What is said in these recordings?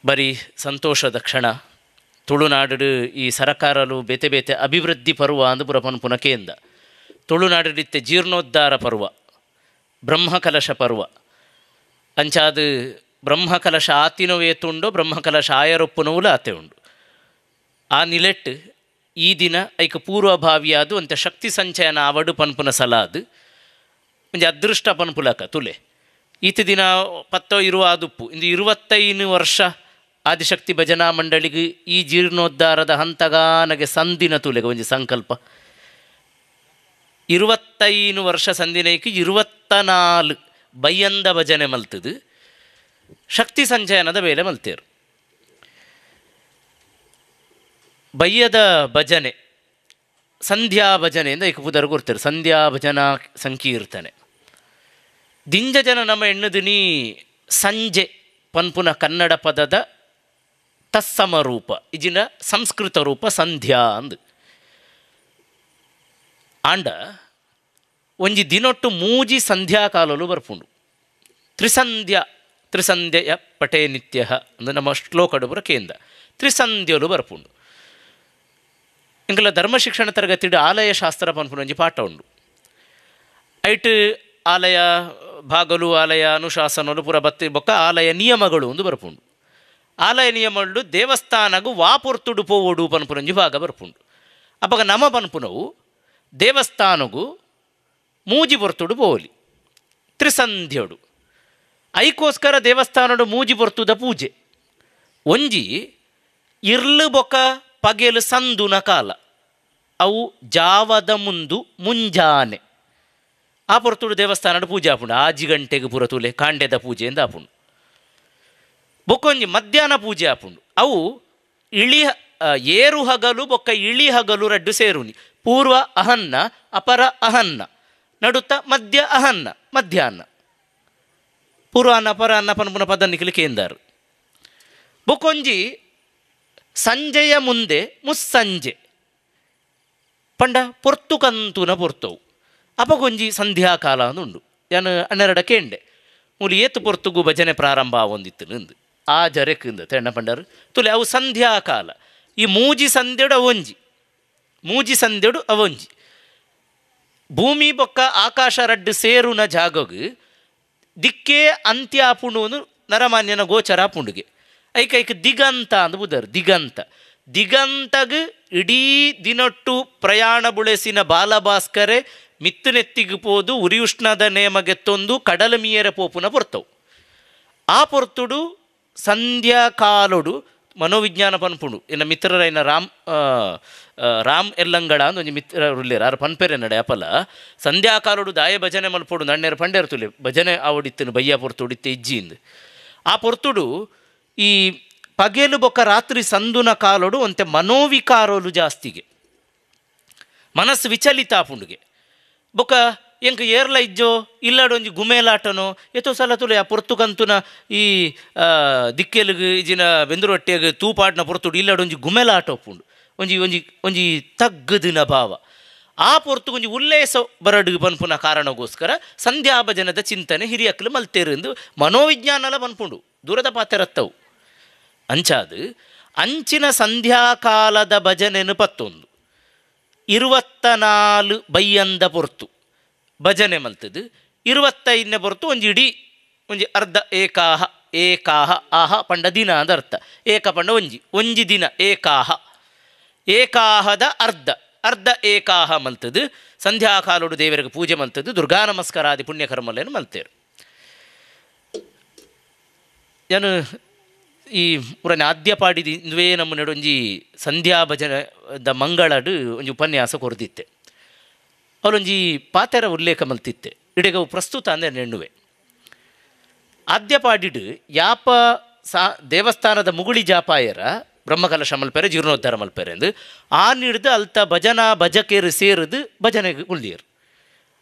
ಬರೀ ಸಂತೋಷದ ಕ್ಷಣ. ತುಳುನಾಡು ಈ ಸರಕಾರಲು ಬೇತೆ ಬೇತೆ ಅಭಿವೃದ್ಧಿ ಪರ್ವ ಅಂದು ಪುರ ಪನ್ಪುನ ಕೇಂದ. ತುಳುನಾಡಿತ್ತೆ ಜೀರ್ಣೋದ್ಧಾರ ಪರ್ವ, ಬ್ರಹ್ಮಕಲಶ ಪರ್ವ. ಅಂಚಾದ ಬ್ರಹ್ಮಕಲಶ ಆತಿನವೇ ತುಂಡು, ಬ್ರಹ್ಮಕಲಶ ಆಯರೊಪ್ಪುನವುಲು ಆತೆ ಉಂಡು. ಆ ನಿಲೆಟ್ಟು ಈ ದಿನ ಐಕ ಪೂರ್ವಭಾವಿಯಾದು ಅಂತೆ ಶಕ್ತಿ ಸಂಚಯನ ಆವಡು ಪನ್ಪುನ ಸಲಾದು ಒಂಜಿ ಅದೃಷ್ಟ ಪನ್ಪುಲಕ ತುಲೆ. ಈತ ದಿನ ಪತ್ತೋ ಇರುವ ಆದುಪ್ಪು ಇಂದು 25 ವರ್ಷ ಆದಿಶಕ್ತಿ ಭಜನಾ ಮಂಡಳಿಗೆ ಈ ಜೀರ್ಣೋದ್ಧಾರದ ಹಂತಗಾನಗೆ ಸಂದಿನ ತುಲೆಗೆ ಒಂಜಿ ಸಂಕಲ್ಪ. 25 ವರ್ಷ ಸಂದಿನೈಕ್ 24 ಬಯ್ಯಂದ ಭಜನೆ ಮಲ್ತದು ಶಕ್ತಿ ಸಂಚಯನದ ಬೇಲೆ ಮಲ್ತೇರು. ಬಯ್ಯದ ಭಜನೆ ಸಂಧ್ಯಾ ಭಜನೆಯಿಂದ ಈಗ ಪುದರ್ ಕೊಡ್ತಾರೆ, ಸಂಧ್ಯಾ ಭಜನಾ ಸಂಕೀರ್ತನೆ. ದಿಂಜ ಜನ ನಮ್ಮ ಎಣ್ಣುದಿನಿ ಸಂಜೆ ಪನ್ಪುನ ಕನ್ನಡ ಪದದ ತತ್ಸಮ ರೂಪ, ಇಜಿನ ಸಂಸ್ಕೃತ ರೂಪ ಸಂಧ್ಯಾ ಅಂದು. ಆಂಡ ಒಂಜಿ ದಿನೊಟ್ಟು ಮೂಜಿ ಸಂಧ್ಯಾಕಾಲಲು ಬರ್ಪುಂಡು. ತ್ರಿಸಂಧ್ಯಾ, ತ್ರಿಸಂಧ್ಯೆಯ ಪಟೇ ನಿತ್ಯ ಅಂದು ನಮ್ಮ ಶ್ಲೋಕಡುಬರ ಕೇಂದ್ರ ತ್ರಿಸಂಧ್ಯಲು ಬರ್ಪುಂಡು. ಇಂಕಲ ಧರ್ಮ ಶಿಕ್ಷಣ ತರಗತಿಡು ಆಲಯ ಶಾಸ್ತ್ರ ಪನ್ಪುನ ಒಂಜಿ ಪಾಠ ಉಂಡು. ಐಟ್ ಆಲಯ ಭಾಗಲು, ಆಲಯ ಅನುಶಾಸನಲು ಪೂರ ಬತ್ತಿ ಬೊಕ್ಕ ಆಲಯ ನಿಯಮಗಳು ಒಂದು ಬರ್ಪುಂಡು. ಆಲಯ ನಿಯಮಗಳು ದೇವಸ್ಥಾನಗು ವಾಪೊರ್ತುಡು ಪೋವೋಡು ಪನ್ಪುನೊಂಜಿ ಭಾಗ ಬರ್ಪುಂಡು. ಅಪಗ ನಮ ಪನ್ಪುನವು ದೇವಸ್ಥಾನಗು ಮೂಜಿ ಪೊರ್ತುಡು ಪೋವಲಿ ತ್ರಿಸಂಧ್ಯಡು. ಐಕೋಸ್ಕರ ದೇವಸ್ಥಾನಡು ಮೂಜಿ ಪೊರ್ತುದ ಪೂಜೆ. ಒಂಜಿ ಇರ್ಲು ಬೊಕ ಪಗೆಲು ಸಂದುನ ಕಾಲ, ಅವು ಜಾವದ ಮುಂದು ಮುಂಜಾನೆ ಆ ಪೊರ್ತುಡು ದೇವಸ್ಥಾನಡು ಪೂಜೆ ಆಪುಂಡು. 5 ಗಂಟೆಗೆ ಪೂರ ತುಲೆ ಕಾಂಡೆದ ಪೂಜೆಯಿಂದ ಆಪುಂಡು. ಬೊಕ್ಕೊಂಜಿ ಮಧ್ಯಾಹ್ನ ಪೂಜೆ ಆಪುಂಡು. ಅವು ಇಳಿ ಏರು ಹಗಲು ಬೊಕ್ಕ ಇಳಿ ಹಗಲು ರಡ್ಡು ಸೇರುನಿ. ಪೂರ್ವ ಅಹನ್ನ, ಅಪರ ಅಹನ್ನ, ನಡುತ್ತ ಮಧ್ಯ ಅಹನ್ನ, ಮಧ್ಯಾಹ್ನ. ಪೂರ್ವ ಅನ್ನ ಅಪರ ಅನ್ನ ಪನ್ಪುನ ಪದ ನಿಖಲು ಕೇಂದಾರು. ಬೊಕ್ಕೊಂಜಿ ಸಂಜೆಯ ಮುಂದೆ ಮುಸ್ಸಂಜೆ ಪಂಡ ಪೊರ್ತು ಕಂತುನ ಪೊರ್ತವು. ಅಪಗೊಂಜಿ ಸಂಧ್ಯಾಕಾಲ ಅಂದುಂಡು. ಯಾನು ಹನ್ನೆರಡ ಕೇಂಡೆ ಮೂಲಿ ಏತು ಪೊರ್ತುಗು ಭಜನೆ ಪ್ರಾರಂಭ ಆವೊಂದಿತ್ತು ನಂದು ಆ ಜರೆಕ್ಕಿಂದ ತೆಣ್ಣ ಪಂಡರು ತುಲೆ ಅವು ಸಂಧ್ಯಾಕಾಲ. ಈ ಮೂಜಿ ಸಂಧ್ಯಡು ಅವೊಂಜಿ, ಮೂಜಿ ಸಂಧ್ಯಡು ಅವೊಂಜಿ. ಭೂಮಿ ಬೊಕ್ಕ ಆಕಾಶ ರಡ್ಡು ಸೇರುನ ಜಾಗಗ್ ದಿಕ್ಕೇ ಅಂತ್ಯ ಆಪುಂಡು ನರಮಾನ್ಯನ ಗೋಚರ ಆಪುಂಡುಗೆ. ಐಕ ಐಕ ದಿಗಂತ ಅಂದು ಬುದರು. ದಿಗಂತ ದಿಗಂತಗ್ ಇಡೀ ದಿನೊಟ್ಟು ಪ್ರಯಾಣ ಬುಳೆಸಿನ ಬಾಲಭಾಸ್ಕರೆ ಮಿತ್ತುನೆತ್ತಿಗೆ ಪೋದು ಉರಿಯುಷ್ಣದ ನೇಮಗೆತ್ತೊಂದು ಕಡಲ ಮೀಯರ ಪೋಪುನ ಪೊರ್ತವು. ಆ ಪೊರ್ತುಡು ಸಂಧ್ಯಾಕಾಲೊಡು ಮನೋವಿಜ್ಞಾನ ಪನ್ಪುಂಡು. ಇನ್ನು ಮಿತ್ರರೈನ ರಾಮ್ ರಾಮ್ ಎಲ್ಲಂಗಡ ಅಂದು ಒಂಜಿ ಮಿತ್ರರುಲ್ಲೇರು ಆರು ಪನ್ಪೆರೆ ನಡೆ ಅಪಲ ಸಂಧ್ಯಾಕಾಲೊಡು ದಾಯ ಭಜನೆ ಮಲ್ಪೊಡು ನಣ್ಣೇರು ಪಂಡೇರು ತುಲೆ ಭಜನೆ ಆವಡಿತ್ತನು ಬಯ್ಯ ಪೊರ್ತುಡಿತ್ತೆ ಇಜ್ಜಿಂದು. ಆ ಪೊರ್ತುಡು ಈ ಪಗೆಲು ಬೊಕ್ಕ ರಾತ್ರಿ ಸಂದುನ ಕಾಲೊಡು ಒಂತೆ ಮನೋವಿಕಾರೋಲು ಜಾಸ್ತಿಗೆ, ಮನಸ್ಸು ವಿಚಲಿತ ಆಪುಂಡುಗೆ. ಬೊಕ್ಕ ಎಂಕ ಏರ್ಲ ಇಜ್ಜೋ ಇಲ್ಲಾಡೊಂಜಿ ಗುಮೇಲಾಟನೋ ಎತ್ತೋ ಸಲ ತುಲೆ ಆ ಪೊರ್ತುಕಂತುನ ಈ ದಿಕ್ಕೆಲುಗು ಇಜಿನ ಬೆಂದುರೊಟ್ಟಿಯಾಗ ತೂಪಾಡ್ನ ಪೊರ್ತುಡು ಇಲ್ಲಾಡೊಂಜಿ ಗುಮೇಲಾಟ ಒಪ್ಪುಂಡು. ಒಂಜಿ ಒಂಜಿ ಒಂಜಿ ತಗ್ಗದಿನ ಭಾವ. ಆ ಪೊರ್ತುಗೊಂಜಿ ಉಲ್ಲೇಸ ಬರಡು ಪನ್ಪುನ ಕಾರಣಗೋಸ್ಕರ ಸಂಧ್ಯಾಭಜನದ ಚಿಂತನೆ ಹಿರಿಯಕ್ಲು ಮಲ್ತೇರೆಂದು ಮನೋವಿಜ್ಞಾನಲ ಪನ್ಪುಂಡು. ದೂರದ ಪಾತೆರತ್ತವು. ಅಂಚಾದು ಅಂಚಿನ ಸಂಧ್ಯಾಕಾಲದ ಭಜನೆನು ಪತ್ತೊಂದು 24 ಬಯ್ಯಂದ ಪೊರ್ತು ಭಜನೆ ಮಲ್ತದು. 25ನೇ ಪೊರ್ತು ಒಂಜಿ ಇಡೀ ಒಂಜಿ ಅರ್ಧ ಏಕಾಹ, ಏಕಾಹ ಆಹ ಪಂಡ ದಿನ ಅಂದ ಅರ್ಥ. ಏಕ ಪಂಡ ಒಂಜಿ, ಒಂಜಿ ದಿನ ಏಕಾಹ, ಏಕಾಹದ ಅರ್ಧ, ಅರ್ಧ ಏಕಾಹ ಮಲ್ತದು. ಸಂಧ್ಯಾಕಾಲೋಡು ದೇವರಿಗೆ ಪೂಜೆ ಮಲ್ತದು, ದುರ್ಗಾ ನಮಸ್ಕಾರ ಆದಿ ಪುಣ್ಯಕರ್ಮಲೇನು ಮಲ್ತೇರು. ಯಾನು ಈ ಪುರನೆ ಆದ್ಯ ಪಾಡಿದ ಇಂದುವೇ ನಮ್ಮ ನಡೊಂಜಿ ಸಂಧ್ಯಾ ಭಜನದ ಮಂಗಳಡು ಒಂಜಿ ಉಪನ್ಯಾಸ ಕೊರ್ದಿತ್ತೆ. ಅವರೊಂಜಿ ಪಾತೆರ ಉಲ್ಲೇಖ ಮಲ್ತಿತ್ತೆ. ಇಡೆಗವು ಪ್ರಸ್ತುತ ಅಂದರೆ ನೆಣ್ಣುವೆ. ಆದ್ಯ ಪಾಡಿಡು ಯಾಪ ಸಾ ದೇವಸ್ಥಾನದ ಮುಗುಳಿ ಜಾಪಾಯರ ಬ್ರಹ್ಮಕಲಶ ಮಲ್ಪೆರೆ ಜೀರ್ಣೋದ್ಧಾರ ಮಲ್ಪೆರೆ ಎಂದು ಆ ನೀಡ್ದು ಅಲ್ತ ಭಜನಾ ಭಜಕೇರು ಸೇರಿದು ಭಜನೆಗೆ ಉಳ್ಳಿಯರು.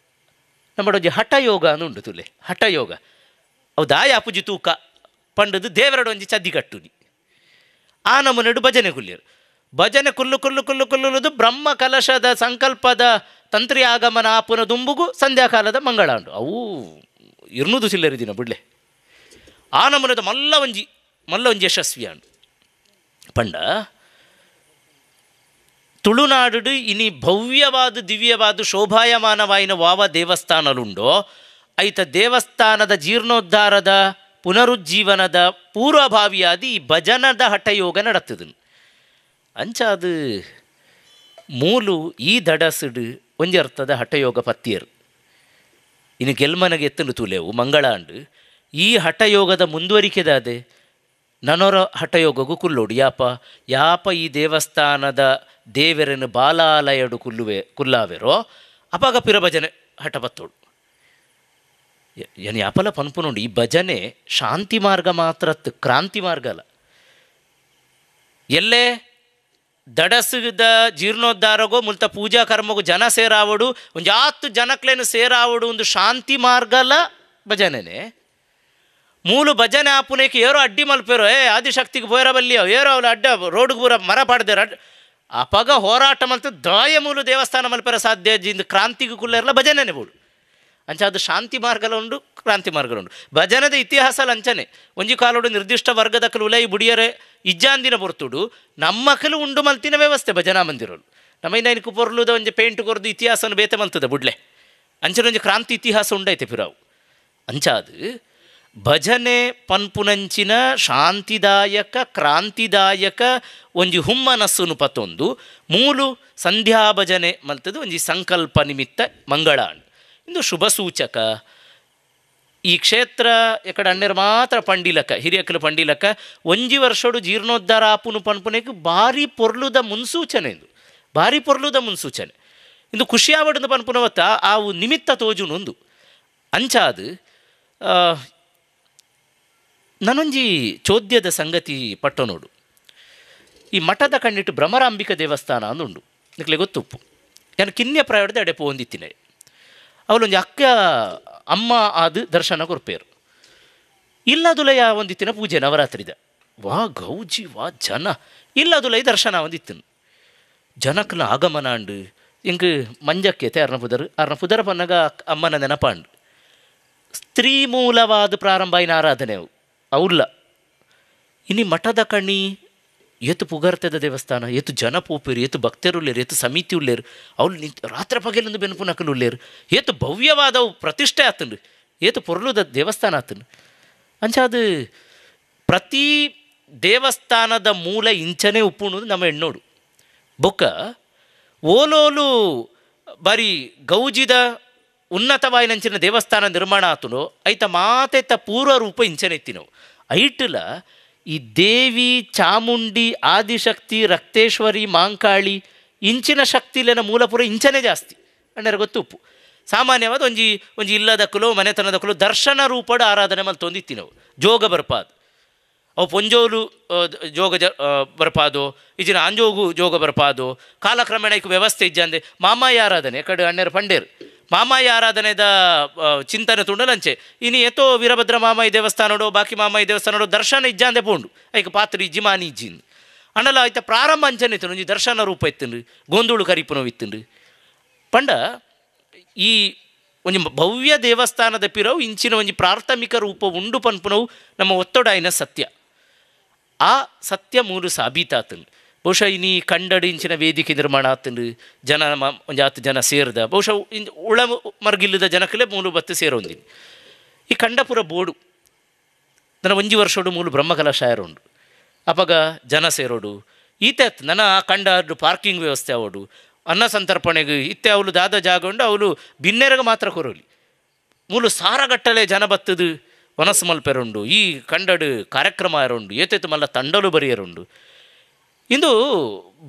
ನಮ್ಮಡೊಂಜಿ ಹಠಯೋಗ ಉಂಡು ತುಲೆ, ಹಠಯೋಗ. ಅವು ದಾಯ ಅಪುಜಿ ತೂಕ ಪಂಡದು ದೇವರಡೊಂಜಿ ಚದ್ದಿ ಕಟ್ಟುನಿ ಆ ನಮೂನೆಡು ಭಜನೆ ಕುಲ್ಲಿಯರು. ಭಜನೆ ಕುಲ್ಲು ಕುಲ್ಲು ಕುಲ್ಲು ಕುಲ್ಲುದು ಬ್ರಹ್ಮ ಕಲಶದ ಸಂಕಲ್ಪದ ತಂತ್ರಿ ಆಗಮನ ಆಪುನ ದುಂಬುಗು ಸಂಧ್ಯಾಕಾಲದ ಮಂಗಳಾಂಡು ಅವು ಇರ್ನೂದು ಚಿಲ್ಲರಿ ದಿನ ಬಿಡ್ಲೆ. ಆ ನಮೂನೆದ ಮಲ್ಲ ಒಂಜಿ ಮಲ್ಲ ಒಂಜಿ ಯಶಸ್ವಿಯಾಂಡು ಪಂಡ ತುಳುನಾಡು ಇನಿ ಭವ್ಯವಾದ ದಿವ್ಯವಾದ ಶೋಭಾಯಮಾನವಾಯಿನ ವಾವ ದೇವಸ್ಥಾನಲುಂಡೋ ಐತ ದೇವಸ್ಥಾನದ ಜೀರ್ಣೋದ್ಧಾರದ ಪುನರುಜ್ಜೀವನದ ಪೂರ್ವಭಾವಿಯಾದಿ ಈ ಭಜನದ ಹಠಯೋಗ ನಡತದ. ಅಂಚಾದ ಮೂಲು ಈ ದಡಸುಡು ಒಂಜಿ ಅರ್ಥದ ಹಠಯೋಗ ಪತ್ತಿಯರು ಇನ್ನು ಗೆಲ್ಮನಗೆ ಎತ್ತಲು ತುಲೆವು ಮಂಗಳಾಂಡು ಈ ಹಠಯೋಗದ ಮುಂದುವರಿಕೆದಾದೆ ನನೊರ ಹಠಯೋಗಗೂ ಕುಲ್ಲೋಡು. ಯಾಪ ಯಾಪ ಈ ದೇವಸ್ಥಾನದ ದೇವರನ್ನು ಬಾಲಾಲಯಡು ಕುಲ್ಲುವೆ ಕುಲ್ಲಾವೆರೋ ಅಪಾಗ ಪಿರ ಭಜನೆ ಹಠ ಪತ್ತೋಡು. ಏನು ಯಾಪಲ ಪನ್ಪುನುಂಡು ಈ ಭಜನೆ ಶಾಂತಿ ಮಾರ್ಗ ಮಾತ್ರ ಕ್ರಾಂತಿ ಮಾರ್ಗ ಅಲ್ಲ. ಎಲ್ಲೇ ದಡಸುದ ಜೀರ್ಣೋದ್ಧಾರಗೋ ಮುಲ್ತ ಪೂಜಾ ಕರ್ಮಗೋ ಜನ ಸೇರಾವಡು ಒಂಜಾತ್ತು ಜನಕ್ಲೇನು ಸೇರಾವಡು ಒಂದು ಶಾಂತಿ ಮಾರ್ಗಲ ಭಜನೆನೆ. ಮೂಲು ಭಜನೆ ಆಪುನೇಕೆ ಏರೋ ಅಡ್ಡಿ ಮಲ್ಪೇರೋ ಏ ಆದಿಶಕ್ತಿಗೆ ಬೋಯರ ಬಲ್ಲಿಯೋ ಏರೋ ಅವಳು ಅಡ್ಡ ರೋಡ್ಗೆ ಪೂರ ಮರ ಪಾಡ್ದೇರ ಅಡ್ಡ ಅಪಗ ಹೋರಾಟ ಮಲ್ತು ದಾಯ ಮೂಲು ದೇವಸ್ಥಾನ ಮಲ್ಪೆರ ಸಾಧ್ಯ ಜಿಂದ ಕ್ರಾಂತಿಗೆ ಕುಲ್ಲೆರಲ ಭಜನೆನೆ ಬೋಡು. ಅಂಚ ಅದು ಶಾಂತಿ ಮಾರ್ಗಲ ಉಂಡು ಕ್ರಾಂತಿ ಮಾರ್ಗಲ ಉಂಡು. ಭಜನದ ಇತಿಹಾಸ ಲಂಚನೆ ಒಂಜಿ ಕಾಲೋಡು ನಿರ್ದಿಷ್ಟ ವರ್ಗದ ಕಲು ಉಲೈ ಬುಡಿಯರೆ ಇಜ್ಜಾಂದಿನ ಪೊರ್ತುಡು ನಮ್ಮ ಕಲು ಉಂಡು ಮಲ್ತಿನ ವ್ಯವಸ್ಥೆ ಭಜನಾ ಮಂದಿರಲು ನಮ್ಮ ಇನ್ನೈನಕು ಪೊರ್ಲುದ ಒಂಜಿ ಪೇಂಟ್ ಕೊರ್ದು ಇತಿಹಾಸನ ಬೇತೆ ಮಲ್ತದ ಬುಡ್ಲೆ ಅಂಚನೆ ಒಂಜಿ ಕ್ರಾಂತಿ ಇತಿಹಾಸ ಉಂಡೈತೆ ಪಿರಾವು. ಅಂಚಾದು ಭಜನೆ ಪನ್ಪುನಂಚಿನ ಶಾಂತಿದಾಯಕ ಕ್ರಾಂತಿದಾಯಕ ಒಂಜಿ ಹುಮ್ಮನಸ್ಸುನು ಪತ್ತೊಂದು ಮೂಲು ಸಂಧ್ಯಾ ಭಜನೆ ಮಲ್ತದು ಒಂಜಿ ಸಂಕಲ್ಪ ನಿಮಿತ್ತ ಮಂಗಳಾಂಡ್ ಇಂದು ಶುಭ ಸೂಚಕ. ಈ ಕ್ಷೇತ್ರ ಎಕಡೆ ಅಣ್ಣರು ಮಾತ್ರ ಪಂಡಿಲಕ ಹಿರಿಯಕಲು ಪಂಡಿಲಕ ಒಂಜಿ ವರ್ಷಡು ಜೀರ್ಣೋದ್ಧಾರ ಆಪುನು ಪನ್ಪುನೆಗೆ ಭಾರಿ ಪೊರ್ಲುದ ಮುನ್ಸೂಚನೆ ಇಂದು ಭಾರಿ ಪೊರ್ಲುದ ಮುನ್ಸೂಚನೆ ಇಂದು ಖುಷಿಯಾವಡಂದು ಪನ್ಪುನವತ್ತ ಆವು ನಿಮಿತ್ತ ತೋಜುನೊಂದು. ಅಂಚಾದು ನಾನೊಂಜಿ ಚೋದ್ಯದ ಸಂಗತಿ ಪಟ್ಟನೋಡು. ಈ ಮಠದ ಕಣ್ಣಿಟ್ಟು ಭ್ರಮರಾಂಬಿಕ ದೇವಸ್ಥಾನ ಅಂದುಂಡು ನಿಕ್ಲೆ ಗೊತ್ತುಪ್ಪು. ನಾನು ಕಿನ್ಯ ಪ್ರಾಯದ ಅಡೆಪು ಹೊಂದಿತ್ತಿನ ಅವಳೊಂಜಿ ಅಕ್ಕ ಅಮ್ಮ ಆದ ದರ್ಶನ ಕೊರ್ಪೇರು ಇಲ್ಲದುಲಯ ಒಂದಿತ್ತಿನ ಪೂಜೆ ನವರಾತ್ರಿದ ವಾ ಗೌಜಿ ವಾ ಜನ ಇಲ್ಲದುಲೈ ದರ್ಶನ ಒಂದಿತ್ತಿನ ಜನಕ್ಕನ ಆಗಮನ ಅಂಡು ಎಂಕ್ ಮಂಜಕ್ಕೆ ಅರ್ನ ಪುದರ್ ಅರ್ನ ಪುದರ ಪನ್ನಗ ಅಮ್ಮನ ನೆನಪಾಂಡು. ಸ್ತ್ರೀ ಮೂಲವಾದ ಪ್ರಾರಂಭ అయిన ಆರಾಧನೆ ಅವು ಅವುಲ್ಲ. ಇನಿ ಮಠದ ಕಣಿ ಏತು ಪುಗರ್ತದ ದೇವಸ್ಥಾನ ಏತು ಜನ ಪೋಪೇರು ಏತು ಭಕ್ತರುಳ್ಳೇರು ಏತು ಸಮಿತಿ ಉಳ್ಳೇರು ಅವ್ರು ನಿಂತು ರಾತ್ರಿ ಪಗಲೊಂದು ಬೆನ್ಪು ನಕಲು ಉಳ್ಳೇರು ಏತು ಭವ್ಯವಾದವು ಪ್ರತಿಷ್ಠೆ ಆತಂಡು ಏತು ಪೊರ್ಲುದ ದೇವಸ್ಥಾನ ಆತಂಡು. ಅಂಚ ಅದು ಪ್ರತಿ ದೇವಸ್ಥಾನದ ಮೂಲ ಇಂಚನೆ ಉಪ್ಪುಣುದು ನಮ್ಮ ಎಣ್ಣೋಡು. ಬೊಕ್ಕ ಓಲೋಲು ಬಾರಿ ಗೌಜಿದ ಉನ್ನತವಾಯಿನಂಚಿನ ದೇವಸ್ಥಾನ ನಿರ್ಮಾಣ ಆತುನು ಐತ ಮಾತೆತ್ತ ಪೂರ್ವ ರೂಪ ಇಂಚನೆ ಇತ್ತಿನವು. ಐಟುಲ ಈ ದೇವಿ ಚಾಮುಂಡಿ ಆದಿಶಕ್ತಿ ರಕ್ತೇಶ್ವರಿ ಮಾಂಕಾಳಿ ಇಂಚಿನ ಶಕ್ತಿಲೇನ ಮೂಲಪುರ ಇಂಚನೆ ಜಾಸ್ತಿ ಅಣ್ಣರ ಗೊತ್ತುಪ್ಪು. ಸಾಮಾನ್ಯವಾದ ಒಂಜಿ ಒಂಜಿ ಇಲ್ಲದಕ್ಕಲು ಮನೆತನದಕ್ಕಲು ದರ್ಶನ ರೂಪದ ಆರಾಧನೆ ಮಲ್ತೊಂದಿತ್ತಿನವು ಜೋಗ ಬರ್ಪಾದು ಅವು ಪೊಂಜೋಲು ಜೋಗ ಜ ಬರ್ಪಾದು ಇಜಿನ ಆಂಜೋಗು ಜೋಗ ಬರ್ಪಾದು ಕಾಲಕ್ರಮೇಣ ಐಕ್ ವ್ಯವಸ್ಥೆ ಇಜ್ಜಂದೆ ಮಾಮಾಯಿ ಆರಾಧನೆ ಕಡೆ ಅಣ್ಣರ ಪಂಡೇರು ಮಾಮಾಯಿ ಆರಾಧನೆದ ಚಿಂತನೆ ತುಂಡಲಂಚೆ ಇನಿ ಏತೋ ವೀರಭದ್ರ ಮಾಮಾಯಿ ದೇವಸ್ಥಾನಡು ಬಾಕಿ ಮಾಮಾಯಿ ದೇವಸ್ಥಾನಡು ದರ್ಶನ ಇಜ್ಜಾಂದೆ ಪೋಂಡು ಐಕ್ ಪಾತ್ರಿ ಇಜ್ಜಿ ಮಾನಿ ಇಜ್ಜಿನ್ ಅಂಡಲ ಐತ ಪ್ರಾರಂಭ ಅಂಚನೆ ಇತ್ತು ಒಂಜಿ ದರ್ಶನ ರೂಪ ಇತ್ತುಂಡು ಗೊಂದುಳು ಕರಿಪುನವು ಇತ್ತುಂಡು. ಪಂಡ ಈ ಒಂಜಿ ಭವ್ಯ ದೇವಸ್ಥಾನದ ಪಿರವು ಇಂಚಿನ ಒಂಜಿ ಪ್ರಾಥಮಿಕ ರೂಪ ಉಂಡು ಪನ್ಪುನವು ನಮ್ಮ ಒತ್ತಡಾಯಿನ ಸತ್ಯ. ಆ ಸತ್ಯ ಮೂಲು ಸಾಬೀತಾತುಂಡು. ಬಹುಶಃ ಇನಿ ಕಂಡಡಿ ಇಂಚಿನ ವೇದಿಕೆ ನಿರ್ಮಾಣ ಆತಂಡು ಜನ ಒಂಜಾತು ಜನ ಸೇರಿದ ಬಹುಶಃ ಉಳ ಮರ್ಗಿಲ್ಲದ ಜನಕ್ಕಲೇ ಮೂಲು ಬತ್ತು ಸೇರೊಂದಿನಿ. ಈ ಕಂಡಪುರ ಬೋಡು ನನ್ನ ಒಂಜಿ ವರ್ಷೋಡು ಮೂಲು ಬ್ರಹ್ಮಕಲಶಾಯರುಂಡು ಅಪಗ ಜನ ಸೇರೋಡು ಈತೆ ನನ್ನ ಆ ಕಂಡ ಪಾರ್ಕಿಂಗ್ ವ್ಯವಸ್ಥೆ ಅವಡು ಅನ್ನ ಸಂತರ್ಪಣೆಗೆ ಇತ್ತೆ ಅವಳು ದಾದ ಜಾಗ ಉಂಡು ಅವಳು ಬಿನ್ನೆರಗ ಮಾತ್ರ ಕೊರೋಲಿ ಮೂಲು ಸಾರಗಟ್ಟಲೆ ಜನ ಬತ್ತದು ವನಸು ಮಲ್ಪೆರುಂಡು ಈ ಕಂಡಡು ಕಾರ್ಯಕ್ರಮ ಇರುಂಡು ಏತೇತು ಮಲ್ಲ ತಂಡಲು ಬರಿಯರುಂಡು. ಇಂದು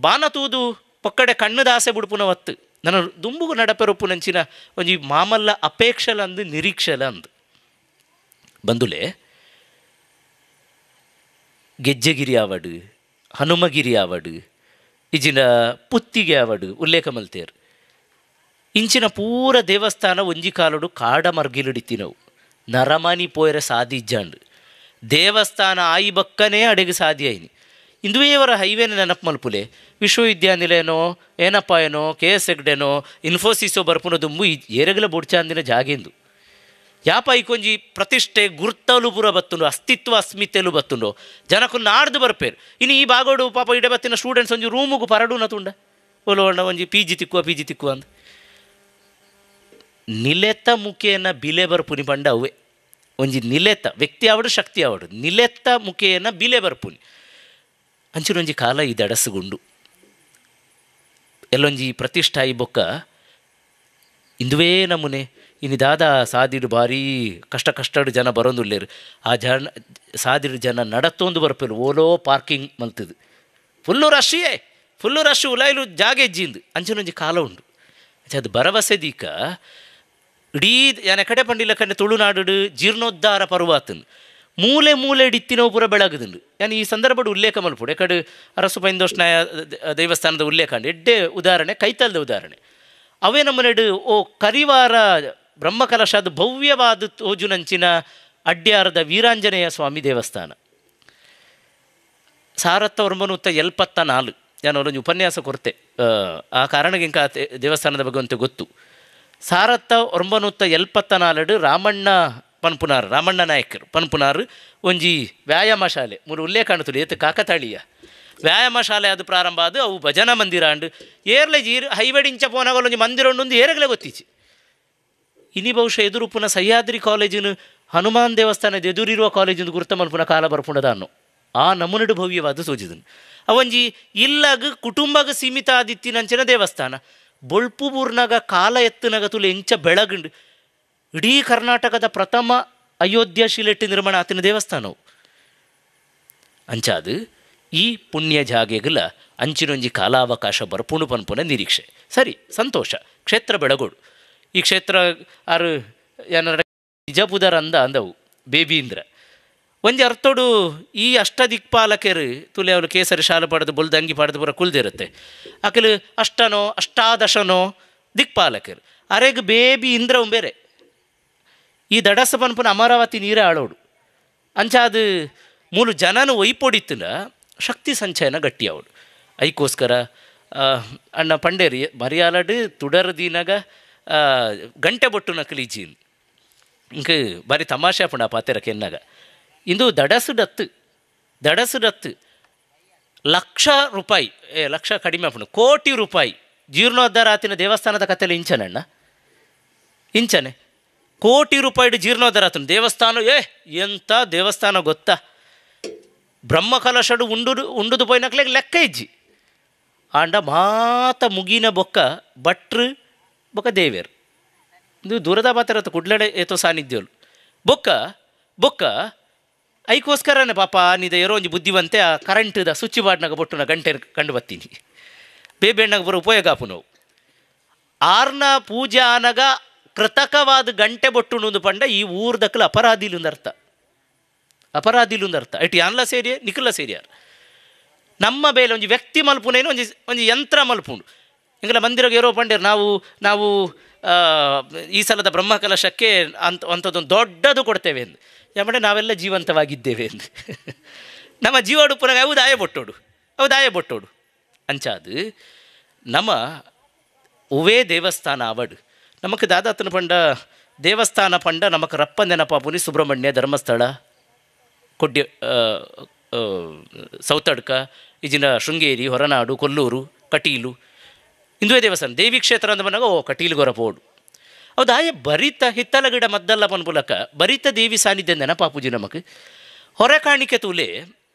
ಬಾನತೂದು ಪಕ್ಕಡೆ ಕಣ್ಣುದಾಸೆ ಬುಡುಪುನ ಒತ್ತು ನನ್ನ ದುಂಬುಗು ನಡಪೆರೊಪ್ಪುನಂಚಿನ ಒಂಜಿ ಮಾಮಲ್ಲ ಅಪೇಕ್ಷಲ ಅಂದು ನಿರೀಕ್ಷಲ ಅಂದು ಬಂದುಲೆ ಗೆಜ್ಜೆಗಿರಿ ಆವಡು ಹನುಮಗಿರಿ ಆವಡು ಇಜಿನ ಪುತ್ತಿಗೆ ಆವಡು ಉಲ್ಲೇಖ ಮಲ್ತೇರು. ಇಂಚಿನ ಪೂರ ದೇವಸ್ಥಾನ ಒಂಜಿ ಕಾಲಡು ಕಾಡ ಮರ್ಗಿಲಿಡಿತಿನವು ನರಮಾನಿ ಪೋಯರೆ ಸಾದಿ ಇಜ್ಜಾಂಡು ದೇವಸ್ಥಾನ ಆಯಿ ಬಕ್ಕನೇ ಅಡೆಗೆ ಸಾದಿ ಆಯ್ನಿ. ಇಂದುವೇವರ ಹೈವೇನ ನೆನಪು ಮಲ್ಪುಲೆ ವಿಶ್ವವಿದ್ಯಾನಿಲಯನೋ ಏನಪ್ಪ ಏನೋ ಕೆ ಎಸ್ ಹೆಗ್ಡೆನೋ ಇನ್ಫೋಸಿಸೋ ಬರ್ಪುನ ದುಂಬು ಏರಗಲ ಬುಡ್ಚಾಂದಿನ ಜಾಗೆಂದು ಯಾಪ ಐಕೊಂಜಿ ಪ್ರತಿಷ್ಠೆ ಗುರ್ತಲು ಪೂರ ಬತ್ತುಂಡು, ಅಸ್ತಿತ್ವ ಅಸ್ಮಿತೆಲು ಬತ್ತುಂಡು, ಜನಕು ನಾಡ್ದು ಬರ್ಪೇರು. ಇನ್ನು ಈ ಭಾಗೋಡು ಪಾಪ ಇಡೆ ಬತ್ತಿನ ಸ್ಟೂಡೆಂಟ್ಸ್ ಒಂಜಿ ರೂಮುಗು ಪರಡುನ ತುಂಡ ಓಲೋಂಡ ಒಂಜಿ ಪಿ ಜಿ ತಿಕ್ಕುವ ಪಿ ಜಿ ತಿಕ್ಕುವ ಅಂದ್ ನಿಲೆತ ಮುಖೇನ ಬಿಲೆ ಬರ್ಪುನಿ ಪಂಡ ಅವೇ ಒಂಜಿ ನಿಲೆತ ವ್ಯಕ್ತಿ ಆವಡು ಶಕ್ತಿ ಆವಡು ನಿಲೆತ ಮುಖೇನ ಬಿಲೆ ಬರ್ಪುನಿ ಅಂಚಿನೊಂಜಿ ಕಾಲ ಈ ದಡಸುಗುಂಡು ಎಲ್ಲೊಂಜಿ ಪ್ರತಿಷ್ಠಾಯಿ ಬೊಕ್ಕ ಇಂದುವೇ ನಮೂನೆ. ಇನ್ನು ದಾದಾ ಸಾದಿಡು ಭಾರೀ ಕಷ್ಟ ಕಷ್ಟಡು ಜನ ಬರೋದುಲ್ಲೇರು, ಆ ಜನ ಸಾದಿಡು ಜನ ನಡತ್ತೊಂದು ಬರ್ಪೇರು. ಓಲೋ ಪಾರ್ಕಿಂಗ್ ಮಲ್ತದು ಫುಲ್ಲು ರಶ್ಶಿಯೇ ಫುಲ್ಲು ರಶ್ ಉಲಾಯ್ಲು ಜಾಗೆಜ್ಜಿಂದು ಅಂಚಿನೊಂಜಿ ಕಾಲ ಉಂಡು. ಅಂಚೆ ಅದು ಭರವಸೆ ದೀಕ ಇಡೀ ಯಾನೆ ಕಡೆ ಪಂಡಿಲ್ಲ ಕಣ್ಣೆ ತುಳುನಾಡು ಜೀರ್ಣೋದ್ಧಾರ ಪರ್ವಾತನು ಮೂಲೆ ಮೂಲೆ ಇತ್ತಿನವು ಪೂರ ಬೆಳಗುದುಂಡು. ಯಾನ್ ಈ ಸಂದರ್ಭಡು ಉಲ್ಲೇಖ ಮಲ್ಪುಡು ಎಕಡೆ ಅರಸು ಪೈಂದೋಷ್ಣಾಯ ದೇವಸ್ಥಾನದ ಉಲ್ಲೇಖ ಅಂಡು ಎಡ್ಡೆ ಉದಾಹರಣೆ ಕೈತಲ್ದ ಉದಾಹರಣೆ. ಅವೇ ನಮ್ಮನೆಡು ಓ ಕರಿವಾರ ಬ್ರಹ್ಮಕಲಶದ ಭವ್ಯವಾದ ತೋಜುನಂಚಿನ ಅಡ್ಯಾರದ ವೀರಾಂಜನೇಯ ಸ್ವಾಮಿ ದೇವಸ್ಥಾನ 1974 ನಾನು ಅವರೊಂದು ಉಪನ್ಯಾಸ ಕೊರತೆ ಆ ಕಾರಣಕ್ಕೆ ಇಂಕ ದೇವಸ್ಥಾನದ ಬಗ್ಗೆ ಅಂತ ಗೊತ್ತು. 1974 ರಾಮಣ್ಣ ಪನ್ಪುನಾರ್ ರಾಮಣ್ಣ ನಾಯಕರು ಪನ್ಪುನಾರ್ ಒಂಜಿ ವ್ಯಾಯಾಮ ಶಾಲೆ ಮೂರು ಉಲ್ಲೇಖ ಕಾಣುತ್ತದೆ ಏತು ಕಾಕತಾಳೀಯ ವ್ಯಾಯಾಮ ಶಾಲೆ ಅದು ಪ್ರಾರಂಭ ಅದು ಅವು ಭಜನಾ ಮಂದಿರ ಅಂಡು ಏರ್ಲೆ ಜೀರ್ ಹೈವೇಡ್ ಇಂಚ ಪೋನಾಗಲ್ಲ ಒಂಜಿ ಮಂದಿರ ಉಂಡು ಏರಗಲೇ ಗೊತ್ತಿಚ್ಚಿ. ಇನಿ ಬಹುಶಃ ಎದುರುಪುನ ಸಹ್ಯಾದ್ರಿ ಕಾಲೇಜಿನ ಹನುಮಾನ್ ದೇವಸ್ಥಾನದ ಎದುರಿರುವ ಕಾಲೇಜಿನ ಗುರುತ ಮಲ್ಪುನ ಕಾಲ ಬರ್ಪುಣದ ಅನ್ನೋ ಆ ನಮೂನೆಡು ಭವ್ಯವಾದ ಸೂಚಿದನು. ಅವಂಜಿ ಇಲ್ಲಗ ಕುಟುಂಬಗ ಸೀಮಿತ ಆದಿತ್ತಿನಂಚಿನ ದೇವಸ್ಥಾನ ಬೊಳ್ಪು ಬೂರ್ನಾಗ ಕಾಲ ಎತ್ತುನಗ ತುಲೆ ಎಂಚ ಬೆಳಗುಂಡು ಇಡೀ ಕರ್ನಾಟಕದ ಪ್ರಥಮ ಅಯೋಧ್ಯ ಶಿಲೆಟ್ಟಿ ನಿರ್ಮಾಣ ಆತಿನ ದೇವಸ್ಥಾನವು. ಅಂಚಾದು ಈ ಪುಣ್ಯ ಜಾಗೆಗಲ ಅಂಚಿನೊಂಜಿ ಕಾಲಾವಕಾಶ ಬರ್ಪುಣು ಪನ್ಪುನ ನಿರೀಕ್ಷೆ. ಸರಿ, ಸಂತೋಷ. ಕ್ಷೇತ್ರ ಬೆಳಗೋಡು ಈ ಕ್ಷೇತ್ರ ಆರು ಏನಾರ ನಿಜಪುದರ್ ಅಂದ ಅಂದವು ಬೇಬೀಂದ್ರ ಒಂಜಿ ಅರ್ಥೋಡು ಈ ಅಷ್ಟದಿಕ್ಪಾಲಕರು ತುಲೆ ಅವಳು ಕೇಸರಿ ಶಾಲು ಪಡೆದು ಬೊಲ್ದು ಅಂಗಿ ಪಡೆದು ಪೂರ ಕುಲ್ದಿರುತ್ತೆ ಅಕಲು ಅಷ್ಟನೋ ಅಷ್ಟಾದಶನೋ ದಿಕ್ಪಾಲಕರು ಅರೆಗ್ ಬೇಬಿ ಇಂದ್ರ ಬೇರೆ ಈ ದಡಸ ಪನ್ಪುನ ಅಮರಾವತಿ ನೀರೇ ಆಳೋಡು ಅಂಚಾದ ಮೂಲು ಜನನು ಒಯ್ಪೊಡಿತ್ತನ ಶಕ್ತಿ ಸಂಚಯನ ಗಟ್ಟಿ ಅವಳು. ಐಕೋಸ್ಕರ ಅಣ್ಣ ಪಂಡೇರಿ ಮರಿಯಾಲಡು ತುಡರ್ ದೀನಾಗ ಗಂಟೆ ಬೊಟ್ಟು ನಕಲಿ ಜೀನ್ ಇಂಕ ಬಾರಿ ತಮಾಷೆ ಪಂಡ ಪಾತೆರ ಕೆನ್ನಾಗ ಇಂದು ದಡಸು ಡತ್ತು ಲಕ್ಷ ರೂಪಾಯಿ ಲಕ್ಷ ಕಡಿಮೆ ಆಪುಂಡು ಕೋಟಿ ರೂಪಾಯಿ ಜೀರ್ಣೋದ್ಧಾರ ಆತಿನ ದೇವಸ್ಥಾನದ ಕತೆಲೆ ಇಂಚನಣ್ಣ ಇಂಚನೆ ಕೋಟಿ ರೂಪಾಯಿ ಜೀರ್ಣೋದ್ಧಾರ ಆತನ ದೇವಸ್ಥಾನ. ಎಂಥ ದೇವಸ್ಥಾನ ಗೊತ್ತಾ, ಬ್ರಹ್ಮಕಲಶಡು ಉಂಡುದು ಪೋಯಿನಕ್ಲೆ ಲೆಕ್ಕ ಇಜ್ಜಿ ಆಂಡ ಮಾತ ಮುಗಿನ ಬೊಕ್ಕ ಭಟ್ರು ಬೊಕ್ಕ ದೇವೇರು ಇದು ದೂರದ ಪಾತ್ರ ಕುಡ್ಲಡೆ ಏತೋ ಸಾನ್ನಿಧ್ಯಲು ಬೊಕ್ಕ ಬೊಕ್ಕ ಐಕೋಸ್ಕರನೇ ಪಾಪ ನಿದ ಏರೋ ಒಂಜಿ ಬುದ್ಧಿವಂತೆ ಆ ಕರೆಂಟ್ದ ಸ್ವಿಚ್ ಬಾಡ್ನಾಗ ಬೊಟ್ಟುನ ಗಂಟೆ ಕಂಡು ಬತ್ತೀನಿ ಬೇಬೆಣ್ಣಾಗ ಬರೋ ಉಪಯೋಗ ಆಪು ನೋವು ಆರ್ನ ಪೂಜೆ ಆನಗ ಕೃತಕವಾದ ಗಂಟೆ ಬೊಟ್ಟುನು ಪಂಡ ಈ ಊರ್ದಕ್ಕಲ ಅಪರಾಧಿಲುಂದರ್ಥ ಅಪರಾಧಿಲುಂದರ್ಥ ಇಟ್ಟು ಯಾನ್ಲ ಸೇರಿಯೇ ನಿಖಲ ಸೇರಿಯಾರ ನಮ್ಮ ಬೇಲೆ ಒಂಜಿ ವ್ಯಕ್ತಿ ಮಲ್ಪುನೇನು ಒಂಜಿ ಒಂಜಿ ಯಂತ್ರ ಮಲ್ಪುಂಡು ಇಂಗಲ ಮಂದಿರಗೆ ಏರೋ ಪಂಡೇರು ನಾವು ನಾವು ಈ ಸಲದ ಬ್ರಹ್ಮಕಲಶಕ್ಕೆ ಅಂತ ಅಂಥದ್ದೊಂದು ದೊಡ್ಡದು ಕೊಡ್ತೇವೆ ಎಂದು ಯಾಕಂದರೆ ನಾವೆಲ್ಲ ಜೀವಂತವಾಗಿದ್ದೇವೆ ಎಂದು ನಮ್ಮ ಜೀವಾಡು ಪುನಃ ಅವು ದಾಯ ಬೊಟ್ಟೋಡು ಅವು ದಾಯ ಬೊಟ್ಟೋಡು ಅಂಚಾದು ನಮ್ಮ ಉವೇ ದೇವಸ್ಥಾನ ಅವಡು ನಮಕ್ ದಾದಾತನ ಪಂಡ ದೇವಸ್ಥಾನ ಪಂಡ ನಮಕ್ ರಪ್ಪ ನೆನಪಾಪುನಿ ಸುಬ್ರಹ್ಮಣ್ಯ ಧರ್ಮಸ್ಥಳ ಕೊಡ್ಯ ಸೌತಡ್ಕ ಇಜಿನ ಶೃಂಗೇರಿ ಹೊರನಾಡು ಕೊಲ್ಲೂರು ಕಟೀಲು ಇಂದುವೇ ದೇವಸ್ಥಾನ ದೇವಿ ಕ್ಷೇತ್ರ ಅಂದ ಬಂದಾಗ ಓ ಕಟೀಲು ಗೊರಪೋಡು ಹೌದಾಯ ಬರಿತ ಹಿತ್ತಲ ಗಿಡ ಮದ್ದಲ್ಲ ಪನ್ಪುಲಕ ಬರಿತ ದೇವಿ ಸಾನ್ನಿಧ್ಯ ನೆನಪಾಪುಜಿ ನಮಕ್ ಹೊರ ಕಾಣಿಕೆ ತೂಲೆ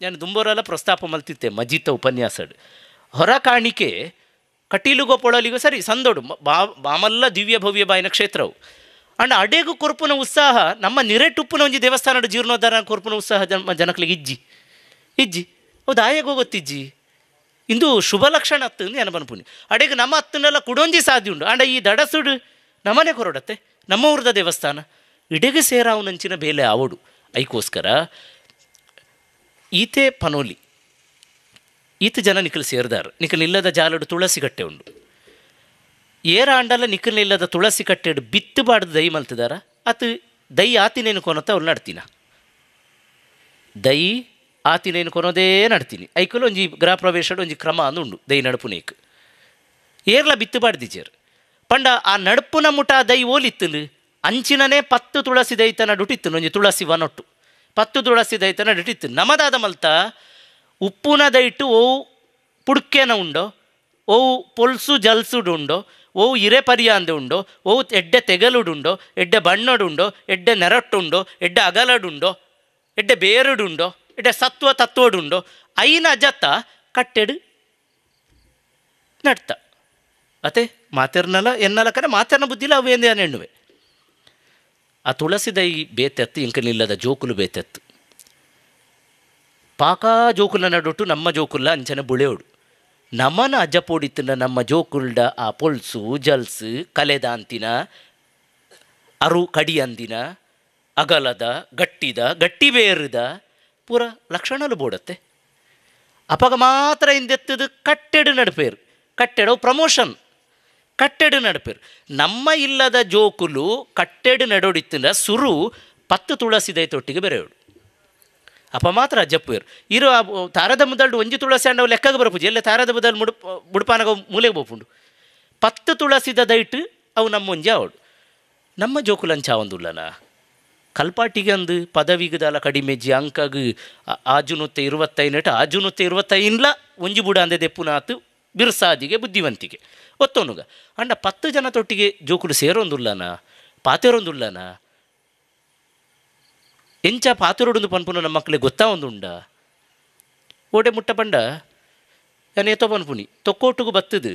ನಾನು ದುಂಬೋರೆಲ್ಲ ಪ್ರಸ್ತಾಪ ಮಲ್ತಿತ್ತೆ ಮಜಿತ ಉಪನ್ಯಾಸಡ್ ಹೊರ ಕಾಣಿಕೆ ಕಟೀಲುಗೋ ಪೊಳಲಿಗೋ ಸರಿ ಸಂದೋಡು ಬಾಮಲ್ಲ ದಿವ್ಯ ಭವ್ಯ ಬಾಯಿನ ಕ್ಷೇತ್ರವು ಅಂಡ್ ಅಡೇಗು ಕೊರ್ಪುನ ಉತ್ಸಾಹ ನಮ್ಮ ನಿರೆಟುಪ್ಪುನ ಒಂಜಿ ದೇವಸ್ಥಾನದ ಜೀರ್ಣೋದ್ಧಾರ ಕೊರ್ಪುನ ಉತ್ಸಾಹ ಜನಕ್ಲಿಗೆ ಇಜ್ಜಿ ಇಜ್ಜಿ ಹೌದು ಆಯಗೋ ಗೊತ್ತಿಜ್ಜಿ ಇಂದು ಶುಭ ಲಕ್ಷಣ ಅತ್ತು ನಾನು ಬನ್ಪುನಿ ಅಡೆಗೆ ನಮ್ಮ ಅತ್ತನ್ನೆಲ್ಲ ಕುಡೊಂಜಿ ಸಾಧ್ಯ ಉಂಡು ಅಂಡ ಈ ದಡಸುಡು ನಮ್ಮನೆ ಕೊರಡತ್ತೆ ನಮ್ಮ ಊರದ ದೇವಸ್ಥಾನ ಇಡೆಗೆ ಸೇರಾವನಂಚಿನ ಬೇಲೆ ಆವಡು ಐಕೋಸ್ಕರ ಈತೆ ಪನೋಲಿ ಈತ ಜನ ನಿಖಲ್ ಸೇರ್ದಾರ ನಿಖಲ್ ಇಲ್ಲದ ಜಾಲಡು ತುಳಸಿ ಕಟ್ಟೆ ಉಂಡು ಏರ ಆಂಡಲ ನಿಖಲ್ ಇಲ್ಲದ ತುಳಸಿ ಕಟ್ಟೆಡು ಬಿತ್ತು ಬಾಡ್ದು ದೈ ಮಲ್ತಿದಾರ ಅದು ದೈ ಆತಿನೇನು ಕೊನತ್ತ ಅವ್ರು ನಡ್ತೀನ ದೈ ಆತಿನೇನು ಕೊನೋದೇ ನಡ್ತೀನಿ ಐಕಲು ಒಂಜಿ ಗೃಹ ಪ್ರವೇಶಡು ಒಂಜಿ ಕ್ರಮ ಅಂದು ಉಂಡು ದೈ ನಡುಪುನೇಕ್ ಏರ್ಲ ಬಿತ್ತು ಬಾಡ್ದಿಜೇರು ಪಂಡ ಆ ನಡುಪುನ ಮುಟ ದೈ ಓಲಿತ್ತಲು ಅಂಚಿನನೇ 10 ತುಳಸಿ ದೈತ ನಡುಟಿತ್ತು ಒಂಜಿ ತುಳಸಿ ವನೊಟ್ಟು 10 ತುಳಸಿ ದೈತ ನಡುಟಿತ್ತು. ನಮದಾದ ಮಲ್ತ ಉಪ್ಪುನ ದೈಟು ಓವು ಪುಡ್ಕೆನ ಉಂಡೋ, ಓವು ಪೊಲ್ಸು ಜಲ್ಸುಡು ಉಂಡೋ, ಓವು ಇರೆ ಪರಿಯಾಂದೆ ಉಂಡೋ, ಓವು ಎಡ್ಡೆ ತೆಗಲುಡುಂಡೋ, ಎಡ್ಡೆ ಬಣ್ಣಡುಂಡೋ, ಎಡ್ಡೆ ನೆರಟ್ಟುಂಡೋ, ಎಡ್ಡೆ ಅಗಲಡುಂಡೋ, ಎಡ್ಡೆ ಬೇರುಡುಂಡೋ, ಎಡ್ಡೆ ಸತ್ವ ತತ್ವಡುಂಡೋ ಐನ ಅಜತ್ತ ಕಟ್ಟೆಡು ನಡ್ತ. ಅತೆ ಮಾತೆರ್ನಲ ಎನ್ನಲ ಕರೆ ಮಾತೆರ್ನ ಬುದ್ಧಿಲ ಅವೇಂದೆ ಎಣ್ಣುವೆ. ಆ ತುಳಸಿ ದೈ ಬೇತೆತ್ತು ಇಂಕನಿಲ್ಲದ ಜೋಕುಲು ಬೇತೆತ್ತು. ಪಾಕ ಜೋಕುಲ ನಡುಟು ನಮ್ಮ ಜೋಕುಲ ಅಂಚನೆ ಬುಳೆಯೋಡು. ನಮನ ಅಜ್ಜಪೋಡಿತ್ತಿನ ನಮ್ಮ ಜೋಕುಲ್ಡ ಆ ಪೊಲ್ಸು ಜಲ್ಸು ಕಲೆದಾಂತಿನ ಅರು ಕಡಿಯಂದಿನ ಅಗಲದ ಗಟ್ಟಿದ ಗಟ್ಟಿ ಬೇರುದ ಪೂರ ಲಕ್ಷಣಲು ಬೋಡತ್ತೆ. ಅಪಗ ಮಾತ್ರ ಹಿಂದೆತ್ತದು ಕಟ್ಟೆಡು ನಡುಪೇರು, ಕಟ್ಟೆಡೋ ಪ್ರಮೋಷನ್ ಕಟ್ಟೆಡು ನಡುಪೇರು. ನಮ್ಮ ಇಲ್ಲದ ಜೋಕುಲು ಕಟ್ಟೆಡು ನಡೋಡಿತ್ತಿನ ಸುರು 10 ತುಳಸಿ ದೈತೊಟ್ಟಿಗೆ ಬೆರೆಯೋಡು. ಅಪ್ಪ ಮಾತ್ರ ಅಜ್ಜಪ್ಪೇರು ಇರು ತಾರದ ಮುದಲ್ಡು ಒಂಜಿ ತುಳಸಿ ಅಂಡವು ಲೆಕ್ಕಗೆ ಬರಪುಜಿ ಎಲ್ಲ ತಾರದ ಮುದಲ್ ಮುಡುಪಾನಗ ಮೂಲೆಗೆ ಬೋಪುಂಡು. 10 ತುಳಸಿದ ದೈಟು ಅವು ನಮ್ಮ ಒಂಜಿ ಅವಡು. ನಮ್ಮ ಜೋಕುಲಂಚ ಒಂದುಲ್ಲನ ಕಲ್ಪಾಟಿಗೆ ಅಂದು ಪದವಿಗದಲ ಕಡಿಮೆಜ್ಜಿ ಅಂಕಗ್ ಆಜುನುತ್ತೆ 25 ಆಜುನುತ್ತೆ 25 ಒಂಜಿ ಬುಡ ಅಂದೆ ದೆಪ್ಪುನಾತು ಬಿರ್ಸಾದಿಗೆ ಬುದ್ಧಿವಂತಿಗೆ ಒತ್ತೋನುಗ. ಅಂಡ 10 ಜನ ತೊಟ್ಟಿಗೆ ಜೋಕುಲು ಸೇರೊಂದುಲ್ಲನ ಪಾತೆರೊಂದುಲ್ಲನ ಎಂಚ ಪಾತುರೊಡೊಂದು ಪನ್ಪುನ ನಮ್ಮ ಮಕ್ಕಳಿಗೆ ಗೊತ್ತಾ ಒಂದುಂಡ. ಓಡೆ ಮುಟ್ಟ ಪಂಡ ಯಾನ್ ಏತೋ ಪನ್ಪುನಿ ತೊಕ್ಕೋಟುಗು ಬತ್ತದು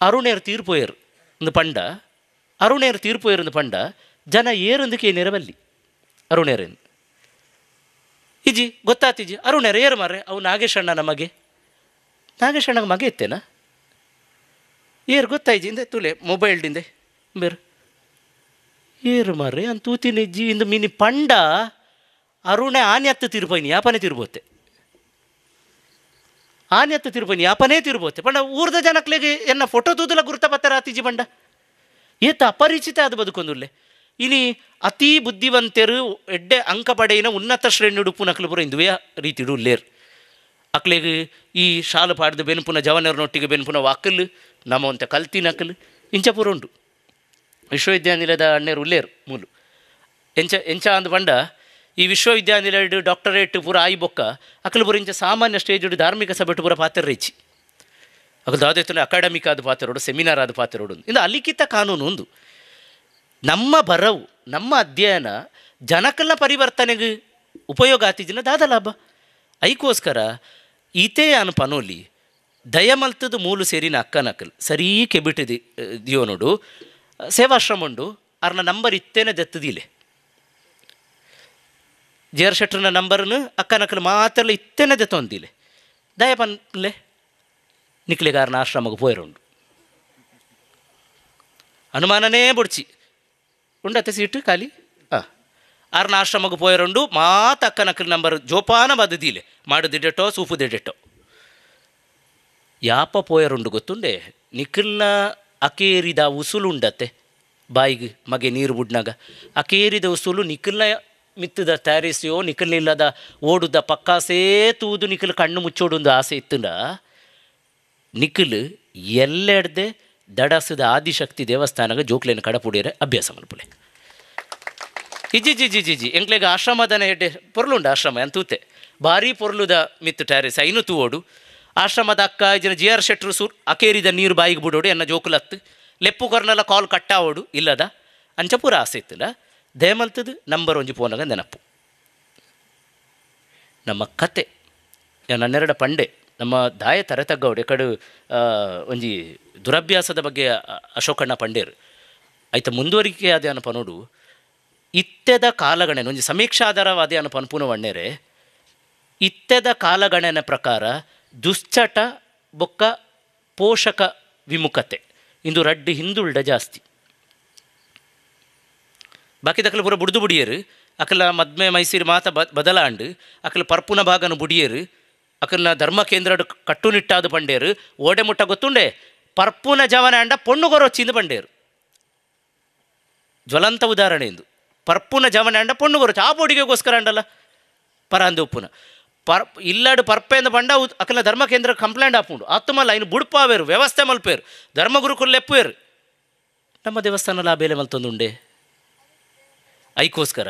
ಅರುಣೇರು ತೀರ್ಪೋಯರು ಒಂದು ಪಂಡ, ಅರುಣೇರು ತೀರ್ಪೋಯರು ಒಂದು ಪಂಡ ಜನ ಏರೊಂದಕ್ಕೆ ನೆರವಲ್ಲಿ ಅರುಣೇರೇನು ಇಜಿ ಗೊತ್ತಾತಿಜಿ ಅರುಣೇರು ಏರು ಮಾರ್ರೆ ಅವು ನಾಗೇಶಣ್ಣ ನಮಗೆ ನಾಗೇಶಣ್ಣಗೆ ಮಗೆ ಇತ್ತೇನಾ ಏರು ಗೊತ್ತಾಯ್ಜಿ ಇಂದೆ ತುಲೆ ಮೊಬೈಲ್ದಿಂದೆ ಬೇರು ಏರು ಮಾರ್ರೆ ಅಂತ ತೂತಿನಿಜ್ಜಿ ಇಂದು ಮಿನಿ ಪಂಡ ಅರುಣೆ ಆನೆ ಹತ್ತು ತಿರುಪೈನಿ ಯಾಪನೆ ತಿರುಬೋತೆ, ಆನೆ ಹತ್ತು ತಿರುಪೈನಿ ಯಾಪನೇ ತಿರುಬೋತೆ. ಪಂಡ ಊರ್ದ ಜನಕ್ಲೆಗೆ ಎನ್ನ ಫೋಟೋ ತೂದಲ ಗುರುತ ಪತ್ತರ ಆತಿಜಿ ಪಂಡ ಏತ ಅಪರಿಚಿತ ಅದು ಬದುಕೊಂದುಲ್ಲೆ. ಇನಿ ಅತಿ ಬುದ್ಧಿವಂತರು ಎಡ್ಡೆ ಅಂಕ ಪಡೆಯಿನ ಉನ್ನತ ಶ್ರೇಣಿ ಉಡುಪು ನಕಲು ಪೂರ ಇಂದುವೇ ರೀತಿಡು ಉಲ್ಲೇರು. ಅಕ್ಲೆಗ್ ಈ ಶಾಲು ಪಾಡ್ದು ಬೆನ್ಪುನ ಜವನರನೊಟ್ಟಿಗೆ ಬೆನ್ಪುನ ವಾಕಲ್ ನಮ್ಮವಂತ ಕಲ್ತಿ ನಕಲು ಇಂಚ ಪೂರ ಉಂಡು. ವಿಶ್ವವಿದ್ಯಾನಿಲಯದ ಅಣ್ಣರು ಉಲ್ಲೇರು ಮೂಲು ಎಂಚ ಎಂಚ ಅಂದ್ ಪಂಡ ಈ ವಿಶ್ವವಿದ್ಯಾನಿಲಯಡು ಡಾಕ್ಟರೇಟ್ ಪೂರ ಆಯಿ ಬೊಕ್ಕ ಅಕಲು ಪೂರ ಇಂಚ ಸಾಮಾನ್ಯ ಸ್ಟೇಜ್ ಧಾರ್ಮಿಕ ಸಭೆಟು ಪೂರ ಪಾತ್ರ ರೇಚಿ ಅಕಲು ದಾದೈತುನ ಅಕಾಡೆಮಿಕ್ ಆದ ಪಾತ್ರರೋಡು ಸೆಮಿನಾರ್ ಆದ ಪಾತ್ರರೋಡು ಇಂದು ಅಲಿಖಿತ ಕಾನೂನು ಒಂದು. ನಮ್ಮ ಬರವು ನಮ್ಮ ಅಧ್ಯಯನ ಜನಕಲ್ನ ಪರಿವರ್ತನೆಗೆ ಉಪಯೋಗ ಆತಿಜಿನ ದಾದ ಲಾಭ. ಐಕೋಸ್ಕರ ಈತೇ ಅನು ಪನೋಲಿ ದಯಮಲ್ತದ ಮೂಲು ಸೇರಿನ ಅಕ್ಕನಕಲ್ ಸರೀ ಕೆಬಿಟ್ಟಿದಿ ದಿಯೋನೋಡು ಸೇವಾಶ್ರಮ ಉಂಡು ಅರ್ನ ನಂಬರ್ ಇತ್ತೇನೆ ದತ್ತದಿಲೆ ಜೆ ಆರ್ ಶೆಟ್ಟರ್ನ ನಂಬರ್ನು ಅಕ್ಕನಕಲ್ ಮಾತ್ರ ಇತ್ತೇನೆ ದತ್ತೊಂದಿಲೆ ದಯ ಪನ್ಲೆ ನಿಕ್ಲೆಗಾರನ ಆಶ್ರಮಕ್ಕೆ ಪೋಯರುಂಡು ಅನುಮಾನನೇ ಬುಡ್ಚಿ ಉಂಡತ್ತೆ ಸೀಟು ಖಾಲಿ ಆರ್ನ ಆಶ್ರಮಕ್ಕೆ ಪೋಯರುಂಡು ಮಾತ ಅಕ್ಕನಕಲ್ ನಂಬರ್ ಜೋಪಾನ ಬದದಿಲೆ ಮಾಡುದಿಡೆಟೋ ಸೂಪುದಿಡೆಟೋ ಯಾಪ ಪೋಯರುಂಡು ಗೊತ್ತುಂಡೆ ನಿಖಿಲ್ನ ಅಕೇರಿದ ಉಸುಲು ಉಂಡತ್ತೆ ಬಾಯಿಗೆ ಮಗೆ ನೀರು ಬುಡ್ನಾಗ ಅಕೇರಿದ ಉಸುಲು ನಿಖಿಲ್ನ ಮಿತ್ತದ ತಯಾರಿಸಿಯೋ ನಿಖಿಲ್ನಿಲ್ಲದ ಓಡುದ ಪಕ್ಕಾಸೇ ತೂದು ನಿಖಿಲ್ ಕಣ್ಣು ಮುಚ್ಚೋಡೊಂದು ಆಸೆ ಇತ್ತುಂಡ ನಿಖಿಲ್ ಎಲ್ಲೆಡ್ದೆ ದಡಸದ ಆದಿಶಕ್ತಿ ದೇವಸ್ಥಾನಗ ಜೋಕ್ಲೇನ ಕಡಪುಡಿಯರೆ ಅಭ್ಯಾಸ ಮಲ್ಪುಲೆ. ಇಜ್ಜಿ G G G G ಎಂಕ್ಲೆಗ್ ಆಶ್ರಮದನ ಎಡ್ಡೆ ಪೊರ್ಲುಂಡು ಆಶ್ರಮ ಅಂತೂತೆ ಭಾರಿ ಪೊರ್ಲುದ ಮಿತ್ತು ಟ್ಯಾರಿಸ್ ಐನು ತೂವೋಡು ಆಶ್ರಮದ ಅಕ್ಕ ಇಜನ ಜಿ ಆರ್ ಶೆಟ್ರು ಸೂರ್ ಅಕೇರಿದ ನೀರು ಬಾಯಿಗೆ ಬಿಡೋಡು ಎನ್ನ ಜೋಕುಲತ್ತು ಲೆಪ್ಪು ಕೊರ್ನೆಲ್ಲ ಕಾಲ್ ಕಟ್ಟಾವೋಡು ಇಲ್ಲದ ಅಂಚ ಪೂರ ಆಸೆ ಇತ್ತಲ್ಲ ದಯಮಲ್ತದು ನಂಬರ್ ಒಂಜಿ ಪೋನಾಗ ನೆನಪು. ನಮ್ಮ ಕತೆ ನನ್ನೆರಡ ಪಂಡೆ ನಮ್ಮ ದಾಯ ತರೆ ತಗ್ಗವಡು ಎಕಡು ಒಂಜಿ ದುರಭ್ಯಾಸದ ಬಗ್ಗೆ ಅಶೋಕಣ್ಣ ಪಂಡೇರು ಆಯ್ತ ಮುಂದುವರಿಕೆ ಆದ ಅನಪ ನೋಡು ಇತ್ತೆದ ಕಾಲಗಣನೆ ಒಂಜಿ ಸಮೀಕ್ಷಾಧಾರವಾದ ಅನಪ ಅನ್ಪುನ ವಣ್ಣೇರೆ ಇತ್ತೆದ ಕಾಲಗಣನೆ ಪ್ರಕಾರ ದುಶ್ಚಟ ಬೊಕ್ಕ ಪೋಷಕ ವಿಮುಖತೆ ಇಂದು ರಡ್ಡು ಹಿಂದುಳ್ಡ ಜಾಸ್ತಿ. ಬಾಕಿ ದಕ್ಕಲು ಪೂರ ಬುಡ್ದು ಬುಡಿಯರು ಅಕಲ ಮದ್ಮೆ ಮೈಸೂರು ಮಾತ ಬದಲಾಂಡು ಅಕಲ ಪರ್ಪುನ ಭಾಗನು ಬುಡಿಯರು ಅಕಲ್ನ ಧರ್ಮ ಕೇಂದ್ರ ಕಟ್ಟುನಿಟ್ಟಾದ ಪಂಡೇರು ಓಡೆ ಮುಟ್ಟ ಗೊತ್ತುಂಡೆ ಪರ್ಪುನ ಜವನ ಅಂಡ ಪೊಣ್ಣು ಗೊರೊಚ್ಚಿಂದು ಪಂಡೇರು ಜ್ವಲಂತ ಉದಾಹರಣೆ ಇಂದು ಪರ್ಪುನ ಜವನ ಅಂಡ ಪೊಣ್ಣು ಗೊರೊಚ್ಚಿ ಆ ಬೋಡಿಗೆಗೋಸ್ಕರ ಅಂಡಲ್ಲ ಪರಾಂದು ಉಪ್ಪುನ ಪರ್ ಇಲ್ಲಾಡು ಪರ್ಪೆಂದ ಪಂಡ ಅಕಲ ಧರ್ಮ ಕೇಂದ್ರ ಕಂಪ್ಲೇಂಟ್ ಆಪುಂಡು ಆತ್ಮಲ್ಲ ಇನ್ನು ಬುಡ್ಪಾವೇರು ವ್ಯವಸ್ಥೆ ಮಲ್ಪೇರು ಧರ್ಮಗುರುಕುಲ್ ಲೆಪ್ಪುವೇರು ನಮ್ಮ ದೇವಸ್ಥಾನ ಲಾ ಬೇಲೆ ಮಲ್ತೊಂದುಂಡೆ. ಐಕೋಸ್ಕರ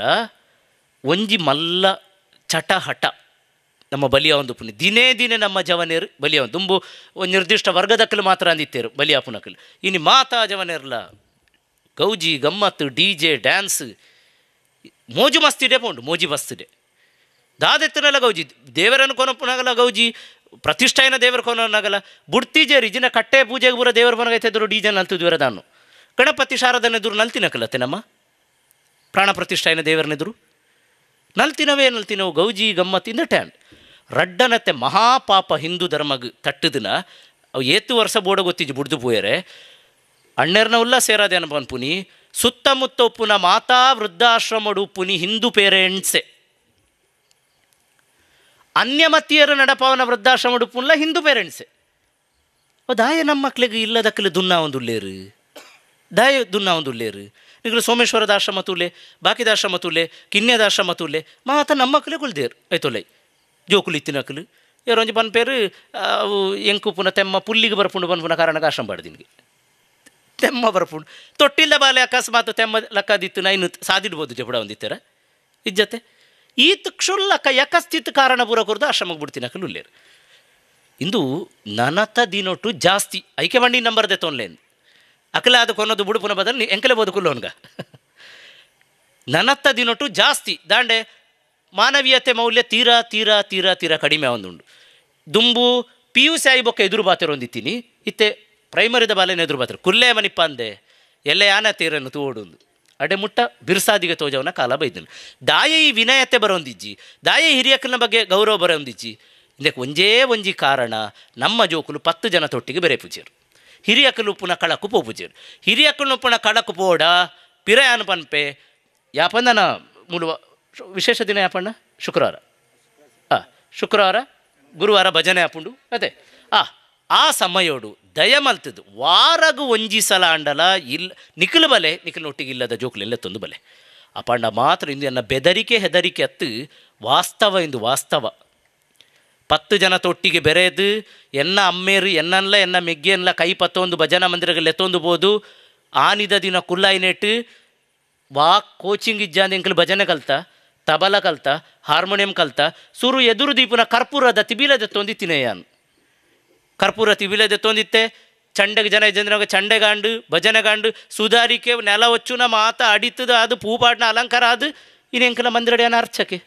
ಒಂಜಿ ಮಲ್ಲ ಚಟ ಹಠ ನಮ್ಮ ಬಲಿಯ ಒಂದು ಪುನಿ ದಿನೇ ದಿನೇ ನಮ್ಮ ಜವನೇರು ಬಲಿಯ ದುಂಬು ಒಂದು ನಿರ್ದಿಷ್ಟ ವರ್ಗದಕ್ಕಲು ಮಾತ್ರ ಅಂದಿತ್ತೇರು ಬಲಿಯಾಪುನಕಲು. ಇನ್ನು ಮಾತಾ ಜವನೇರ್ಲ ಗೌಜಿ ಗಮ್ಮತ್ತು D J dance ಮೋಜು ಮಸ್ತಿದೆ ಪೋಂಡು ಮೋಜಿ ಮಸ್ತಿದೆ ದಾದೆತ್ತನೆಲ್ಲ ಗೌಜಿ ದೇವರನ್ನು ಕೊನಪುನಗಲ ಗೌಜಿ ಪ್ರತಿಷ್ಠಾಯನ ದೇವರ ಕೊನಗಲ ಬುಡ್ತಿಜೇರಿ ಜಿನ ಕಟ್ಟೆ ಪೂಜೆಗೆ ಪೂರ ದೇವರ ಪನಗೈತೆದ್ರು ಡಿ ಜೆ ನಲ್ತಿದ್ವರ ದಾನು ಗಣಪತಿ ಶಾರದನೆದುರು ನಲ್ತಿನಕಲತ್ತೆ ನಮ್ಮ ಪ್ರಾಣ ಪ್ರತಿಷ್ಠಾಯನ ದೇವರನೆದುರು ನಲ್ತಿನವೇ ನಲ್ತಿನವು ಗೌಜಿ ಗಮ್ಮತ್ತಿಂದ ಟ್ಯಾಂಡ್ ರಡ್ಡನತ್ತೆ ಮಹಾಪಾಪ ಹಿಂದೂ ಧರ್ಮಗ್ ತಟ್ಟುದಿನ ಅವು ಏತು ವರ್ಷ ಬೋಡ ಗೊತ್ತಿಜ್ಜು ಬುಡ್ದು ಪೋಯರೆ ಅಣ್ಣರ್ನವುಲ್ಲ ಸೇರಾದೇನ ಪನ್ಪುನಿ ಸುತ್ತಮುತ್ತ ಉಪ್ಪುನ ಮಾತಾ ವೃದ್ಧಾಶ್ರಮಡು ಉಪ್ಪುನಿ ಹಿಂದೂ ಪೇರೆಂಟ್ಸೆ ಅನ್ಯಮತಿಯರ ನಡಪವನ ವೃದ್ಧಾಶ್ರಮಡು ಉಪ್ಪುನ್ಲ ಹಿಂದೂ ಪೇರೆಂಟ್ಸೆ. ದಾಯ ನಮ್ಮ ಮಕ್ಳಿಗೆ ಇಲ್ಲದಕ್ಕಲು ದುನ್ನ ಒಂದುಲ್ಲೇರು ದಾಯ ದುನ್ನ ಒಂದುಲ್ಲೇರು ನಿಗಲು ಸೋಮೇಶ್ವರದ ಆಶ್ರಮ ತೂಲೆ ಬಾಕಿದ ಆಶ್ರಮ ತೂಲೆ ಕಿನ್ಯದ ಆಶ್ರಮ ತೂಲೆ ಮಾತ ನಮ್ಮ ಮಕ್ಳಿಗೆ ಕುಲ್ದೇರು ಆಯ್ತೊಲೈ ಜೋಕುಲು ಇತ್ತಿನಕಲು ಏರೊಂಜಿ ಪನ್ಪೇರು ಅವು ಎಂಕುಪುನ ತೆಮ್ಮ ಪುಲ್ಲಿಗೆ ಬರ್ಪುಂಡು ಪನ್ಪುನ ಕಾರಣಕ್ಕೆ ಆಶ್ರಮ ಬಾಡ್ದಿನ್ಗೆ ತೆಮ್ಮ ಬರ್ಪುಂಡು ತೊಟ್ಟಿಲ್ಲ ಬಾಲೆ ಅಕಸ್ಮಾತ್ ತೆಮ್ಮ ಲಕ್ಕದಿತ್ತು ನೈನು ಸಾದಿಡ್ಬೋದು ಜಪಡ ಒಂದಿತ್ತರ ಇಜ್ಜತೆ ಈತ ಕ್ಷುಲ್ಲಕ ಯಕಸ್ಥಿತ ಕಾರಣ ಪೂರ ಕೊರ್ದು ಆಶ್ರಮಕ್ಕೆ ಬಿಡ್ತೀನಕಲು ಉಲ್ಲೇರು. ಇಂದು ನನತ ದಿನೊಟ್ಟು ಜಾಸ್ತಿ ಐಕೆ ಮಂಡಿ ನಂಬರ್ದೆ ತೊನ್ಲೇನು ಅಕಲ ಅದು ಕೊನ್ನೋದು ಬುಡುಪುನ ಬದಲು ಎಂಕಲೆ ಬೋದು ಕುಲ್ಲೋನ್ಗ ನನತ್ತ ದಿನೊಟ್ಟು ಜಾಸ್ತಿ ದಾಂಡೆ ಮಾನವೀಯತೆ ಮೌಲ್ಯ ತೀರಾ ತೀರಾ ತೀರಾ ತೀರಾ ಕಡಿಮೆ ಒಂದುಂಡು. ದುಂಬು P U C ಆಯಿ ಬೊಕ್ಕ ಎದುರು ಬಾತಿರೊಂದಿತ್ತೀನಿ ಇತ್ತೆ ಪ್ರೈಮರಿದ ಬಾಲೆನ ಎದುರು ಬಾತಿರು ಕುಲ್ಲೇ ಮನಿಪ್ಪ ಅಂದೆ ಎಲ್ಲ ಯಾನ ತೀರನ್ನು ತೋಡುಂದು ಅಡೆ ಮುಟ್ಟ ಬಿರ್ಸಾದಿಗೆ ತೋಜವನ ಕಾಲ ಬೈದನು. ದಾಯ ಈ ವಿನಯತೆ ಬರೋಂದಿಜ್ಜಿ ದಾಯ ಹಿರಿಯಕ್ಕನ ಬಗ್ಗೆ ಗೌರವ ಬರೋಂದಿಜ್ಜಿ. ಇದಕ್ಕೆ ಒಂಜೇ ಒಂಜಿ ಕಾರಣ ನಮ್ಮ ಜೋಕುಲು 10 ಜನ ತೊಟ್ಟಿಗೆ ಬೆರೆ ಪೂಜೆರು ಹಿರಿಯಕ್ಕಲು ಪುನಃ ಕಳಕು ಪೋಪುಜೇರು ಹಿರಿಯಕ್ಕಲು ಪುನಃ ಕಳಕು ಪೋಡ ಪಿರಯಾನ ಪನ್ಪೆ ಯಾಪಂದನ ಮೂಲ ವಿಶೇಷ ದಿನ ಯಾಪಣ್ಣ ಶುಕ್ರವಾರ ಶುಕ್ರವಾರ ಗುರುವಾರ ಭಜನೆ ಆಪುಂಡು ಅದೇ ಆ ಸಮಯೋಡು ದಯಮಲ್ತದ್ದು ವಾರಗು ಒಂಜಿ ಸಲ ಅಂಡಲ ಇಲ್ಲ ನಿಖಲು ಬಲೆ ನಿಖಲಿನೊಟ್ಟಿಗೆ ಇಲ್ಲದ ಜೋಕುಲೆಲ್ಲ ತೊಂದು ಬಲೆ ಅಪಂಡ ಮಾತ್ರ ಇಂದು ಎನ್ನ ಬೆದರಿಕೆ ಹೆದರಿಕೆ ಅತ್ತು ವಾಸ್ತವ ಇಂದು ವಾಸ್ತವ. 10 ಜನ ತೊಟ್ಟಿಗೆ ಬೆರೆದು ಎನ್ನ ಅಮ್ಮೇರು ಎನ್ನಲ್ಲ ಎನ್ನ ಮೆಗ್ಗೆನ್ಲ ಕೈ ಪತ್ತೊಂದು ಭಜನಾ ಮಂದಿರಗಳು ಎತ್ತೊಂದು ಬೋದು ಆನಿದ ದಿನ ಕುಲ್ಲಾಯಿನೆಟ್ಟು ವಾ ಕೋಚಿಂಗ್ ಇಜ್ಜಾಂದ ಎಂಕಲು ಭಜನೆ ಕಲ್ತ ತಬಲ ಕಲ್ತ ಹಾರ್ಮೋನಿಯಂ ಕಲ್ತ ಸುರು ಎದುರು ದೀಪನ ಕರ್ಪೂರದ ತಿಬಿಲದ ತೊಂದಿತ್ತಿನೇಯಾನು ಕರ್ಪೂರ ತಿಬಿಲದ ತೊಂದಿತ್ತೆ ಚಂಡೆಗೆ ಜನ ಇದ್ದಂದ್ರೆ ಚಂಡೆಗಾಂಡು ಭಜನೆಗಾಂಡು ಸುಧಾರಿಕೆ ನೆಲ ಒಚ್ಚುನ ಮಾತ ಅಡಿತದ ಅದು ಪೂಪಾಡಿನ ಅಲಂಕಾರ ಅದು ಇನ್ನು ಎಂಕಲ ಮಂದಿರಡಿಯಾನ ಅರ್ಚಕೆ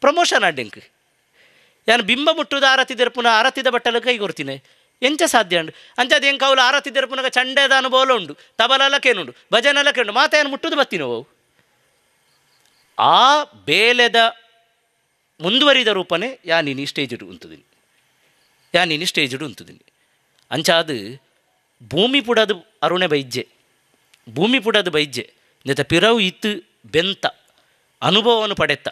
ಪ್ರಮೋಷನ್ ಅಡ್ಡೆಂಕ್ ಯಾನು ಬಿಂಬ ಮುಟ್ಟುದ ಆರತಿ ಪುನಃ ಆರತಿದ ಬಟ್ಟಲು ಕೈ ಕೊರ್ತೀನಿ ಎಂಚ ಸಾಧ್ಯ ಉಂಡು ಅಂಚ ಅದು ಎಂಕ ಅವಳು ಆರತಿ ಪುನಃ ಚಂಡೆದ ಅನುಭವ ಉಂಡು ತಬಲಲಕ್ಕೇನುಂಡು ಭಜನಲಕ್ಕೇನುಂಡು ಮಾತ ಏನು ಮುಟ್ಟುದು ಬತ್ತೀನಿ ಅವು. ಆ ಬೇಲೆದ ಮುಂದುವರಿದ ರೂಪನೇ ಯಾ ನೀನು ಸ್ಟೇಜ್ ಉಂತುದೀನಿ ಯಾ ನೀನು ಸ್ಟೇಜ್ ಉಂತುದೀನಿ ಅಂಚಾದು ಭೂಮಿ ಪುಡದು ಅರುಣೆ ಬೈಜ್ಜೆ ಭೂಮಿ ಪುಡದು ಬೈಜ್ಜೆ ನೆತ ಪಿರವು ಇತ್ತು ಬೆಂತ ಅನುಭವವನ್ನು ಪಡೆತ್ತ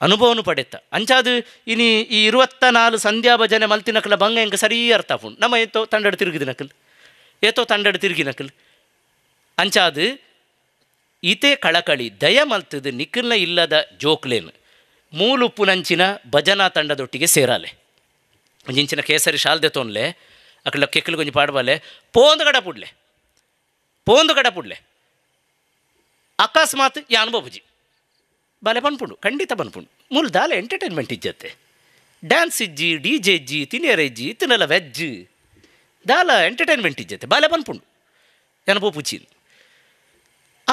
ಅನುಭವನು ಪಡೆತ್ತ ಅಂಚಾದು ಇನಿ ಈ 24 ಸಂಧ್ಯಾ ಭಜನೆ ಮಲ್ತಿನಕಲ ಬಂಗ ಎಂಕ ಸರಿ ಅರ್ಥ ಆಪುಂಡು ನಮ್ಮ ಏತೋ ತಂಡಡು ತಿರುಗಿದಿನಕಲ್ ಏತೋ ತಂಡಡು ತಿರುಗಿನಕಲ್ ಅಂಚಾದು ಈತೆ ಕಳಕಳಿ ದಯ ಮಲ್ತದು ನಿಖಲ್ನ ಇಲ್ಲದ ಜೋಕ್ಲೇನು ಮೂಲುಪ್ಪುನಂಚಿನ ಭಜನಾ ತಂಡದೊಟ್ಟಿಗೆ ಸೇರಾಲೆ ಒಂಜಿಂಚಿನ ಕೇಸರಿ ಶಾಲ್ದೆ ತೊನ್ಲೆ ಅಕಲ ಕೆಕ್ಕಲು ಕೊಂಚ ಪಾಡಬಾಲೆ ಪೋಂದು ಕಡ ಪುಡ್ಲೆ ಪೋಂದು ಕಡ ಪುಡ್ಲೆ ಅಕಸ್ಮಾತ್ ಯಾನು ಬಪುಜಿ ಬಾಲೆ ಪನ್ಪುಂಡು ಖಂಡಿತ ಪನ್ಪುಂಡು ಮೂಲ ದಾಲೆ ಎಂಟರ್ಟೈನ್ಮೆಂಟ್ ಇಜ್ಜತ್ತೆ ಡ್ಯಾನ್ಸ್ ಇಜ್ಜಿ ಡಿ ಜೆ ಇಜ್ಜಿ ತಿನಿಯರ ಇಜ್ಜಿ ಇತ್ತನೆಲ್ಲ ವೆಜ್ ದಾಲ ಎಂಟರ್ಟೈನ್ಮೆಂಟ್ ಇಜ್ಜತ್ತೆ ಬಾಲೆ ಪನ್ಪುಂಡು ಯಾನು ಪೋಪುಜಿ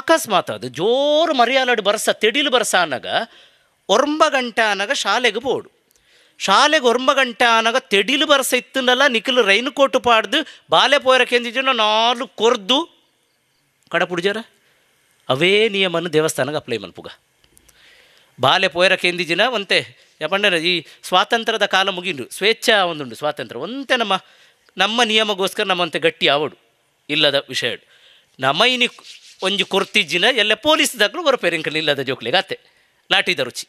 ಅಕಸ್ಮಾತ್ ಅದು ಜೋರು ಮರಿಯಾಲಡು ಬರ್ಸ ತೆಡಿಲು ಬರ್ಸ ಅನ್ನಗ 9 ಗಂಟೆ ಅನಗ ಶಾಲೆಗೆ ಪೋಡು ಶಾಲೆಗೆ 9 ಗಂಟೆ ಆನಗ ತೆಡಿಲು ಬರ್ಸ ಇತ್ತನಲ್ಲ ನಿಖಲು ರೈನ್ ಕೋಟು ಪಾಡ್ದು ಬಾಲೆ ಪೋಯರಕೆಂದಿಜ್ಜನ 4 ಕೊರ್ದು ಕಡಪುಡ್ಜಾರ ಅವೇ ನಿಯಮನ್ನು ದೇವಸ್ಥಾನಕ್ಕೆ ಅಪ್ಲೈ ಮನ್ಪುಗ ಬಾಲೆ ಪೋಯರಕೆಂದಿಜಿನ ಒಂತೆ ಯಾಪಂದ್ರೆ ಈ ಸ್ವಾತಂತ್ರ್ಯದ ಕಾಲ ಮುಗಿಂಡು ಸ್ವೇಚ್ಛಾ ಒಂದುಂಡು ಸ್ವಾತಂತ್ರ್ಯ ಒಂತೆ ನಮ್ಮ ನಮ್ಮ ನಿಯಮಗೋಸ್ಕರ ನಮ್ಮಂತೆ ಗಟ್ಟಿ ಆವಡು ಇಲ್ಲದ ವಿಷಯ ನಮ್ಮ ಇನಿ ಒಂಜಿ ಕೊರ್ತಿಜ್ಜಿನ ಎಲ್ಲ ಪೊಲೀಸ್ ದಾಖಲು ಕೊರಪೇರಿಂಕಲ್ ಇಲ್ಲದ ಜೋಕ್ಲಿಗೆ ಅತ್ತೆ ಲಾಟಿದ ರುಚಿ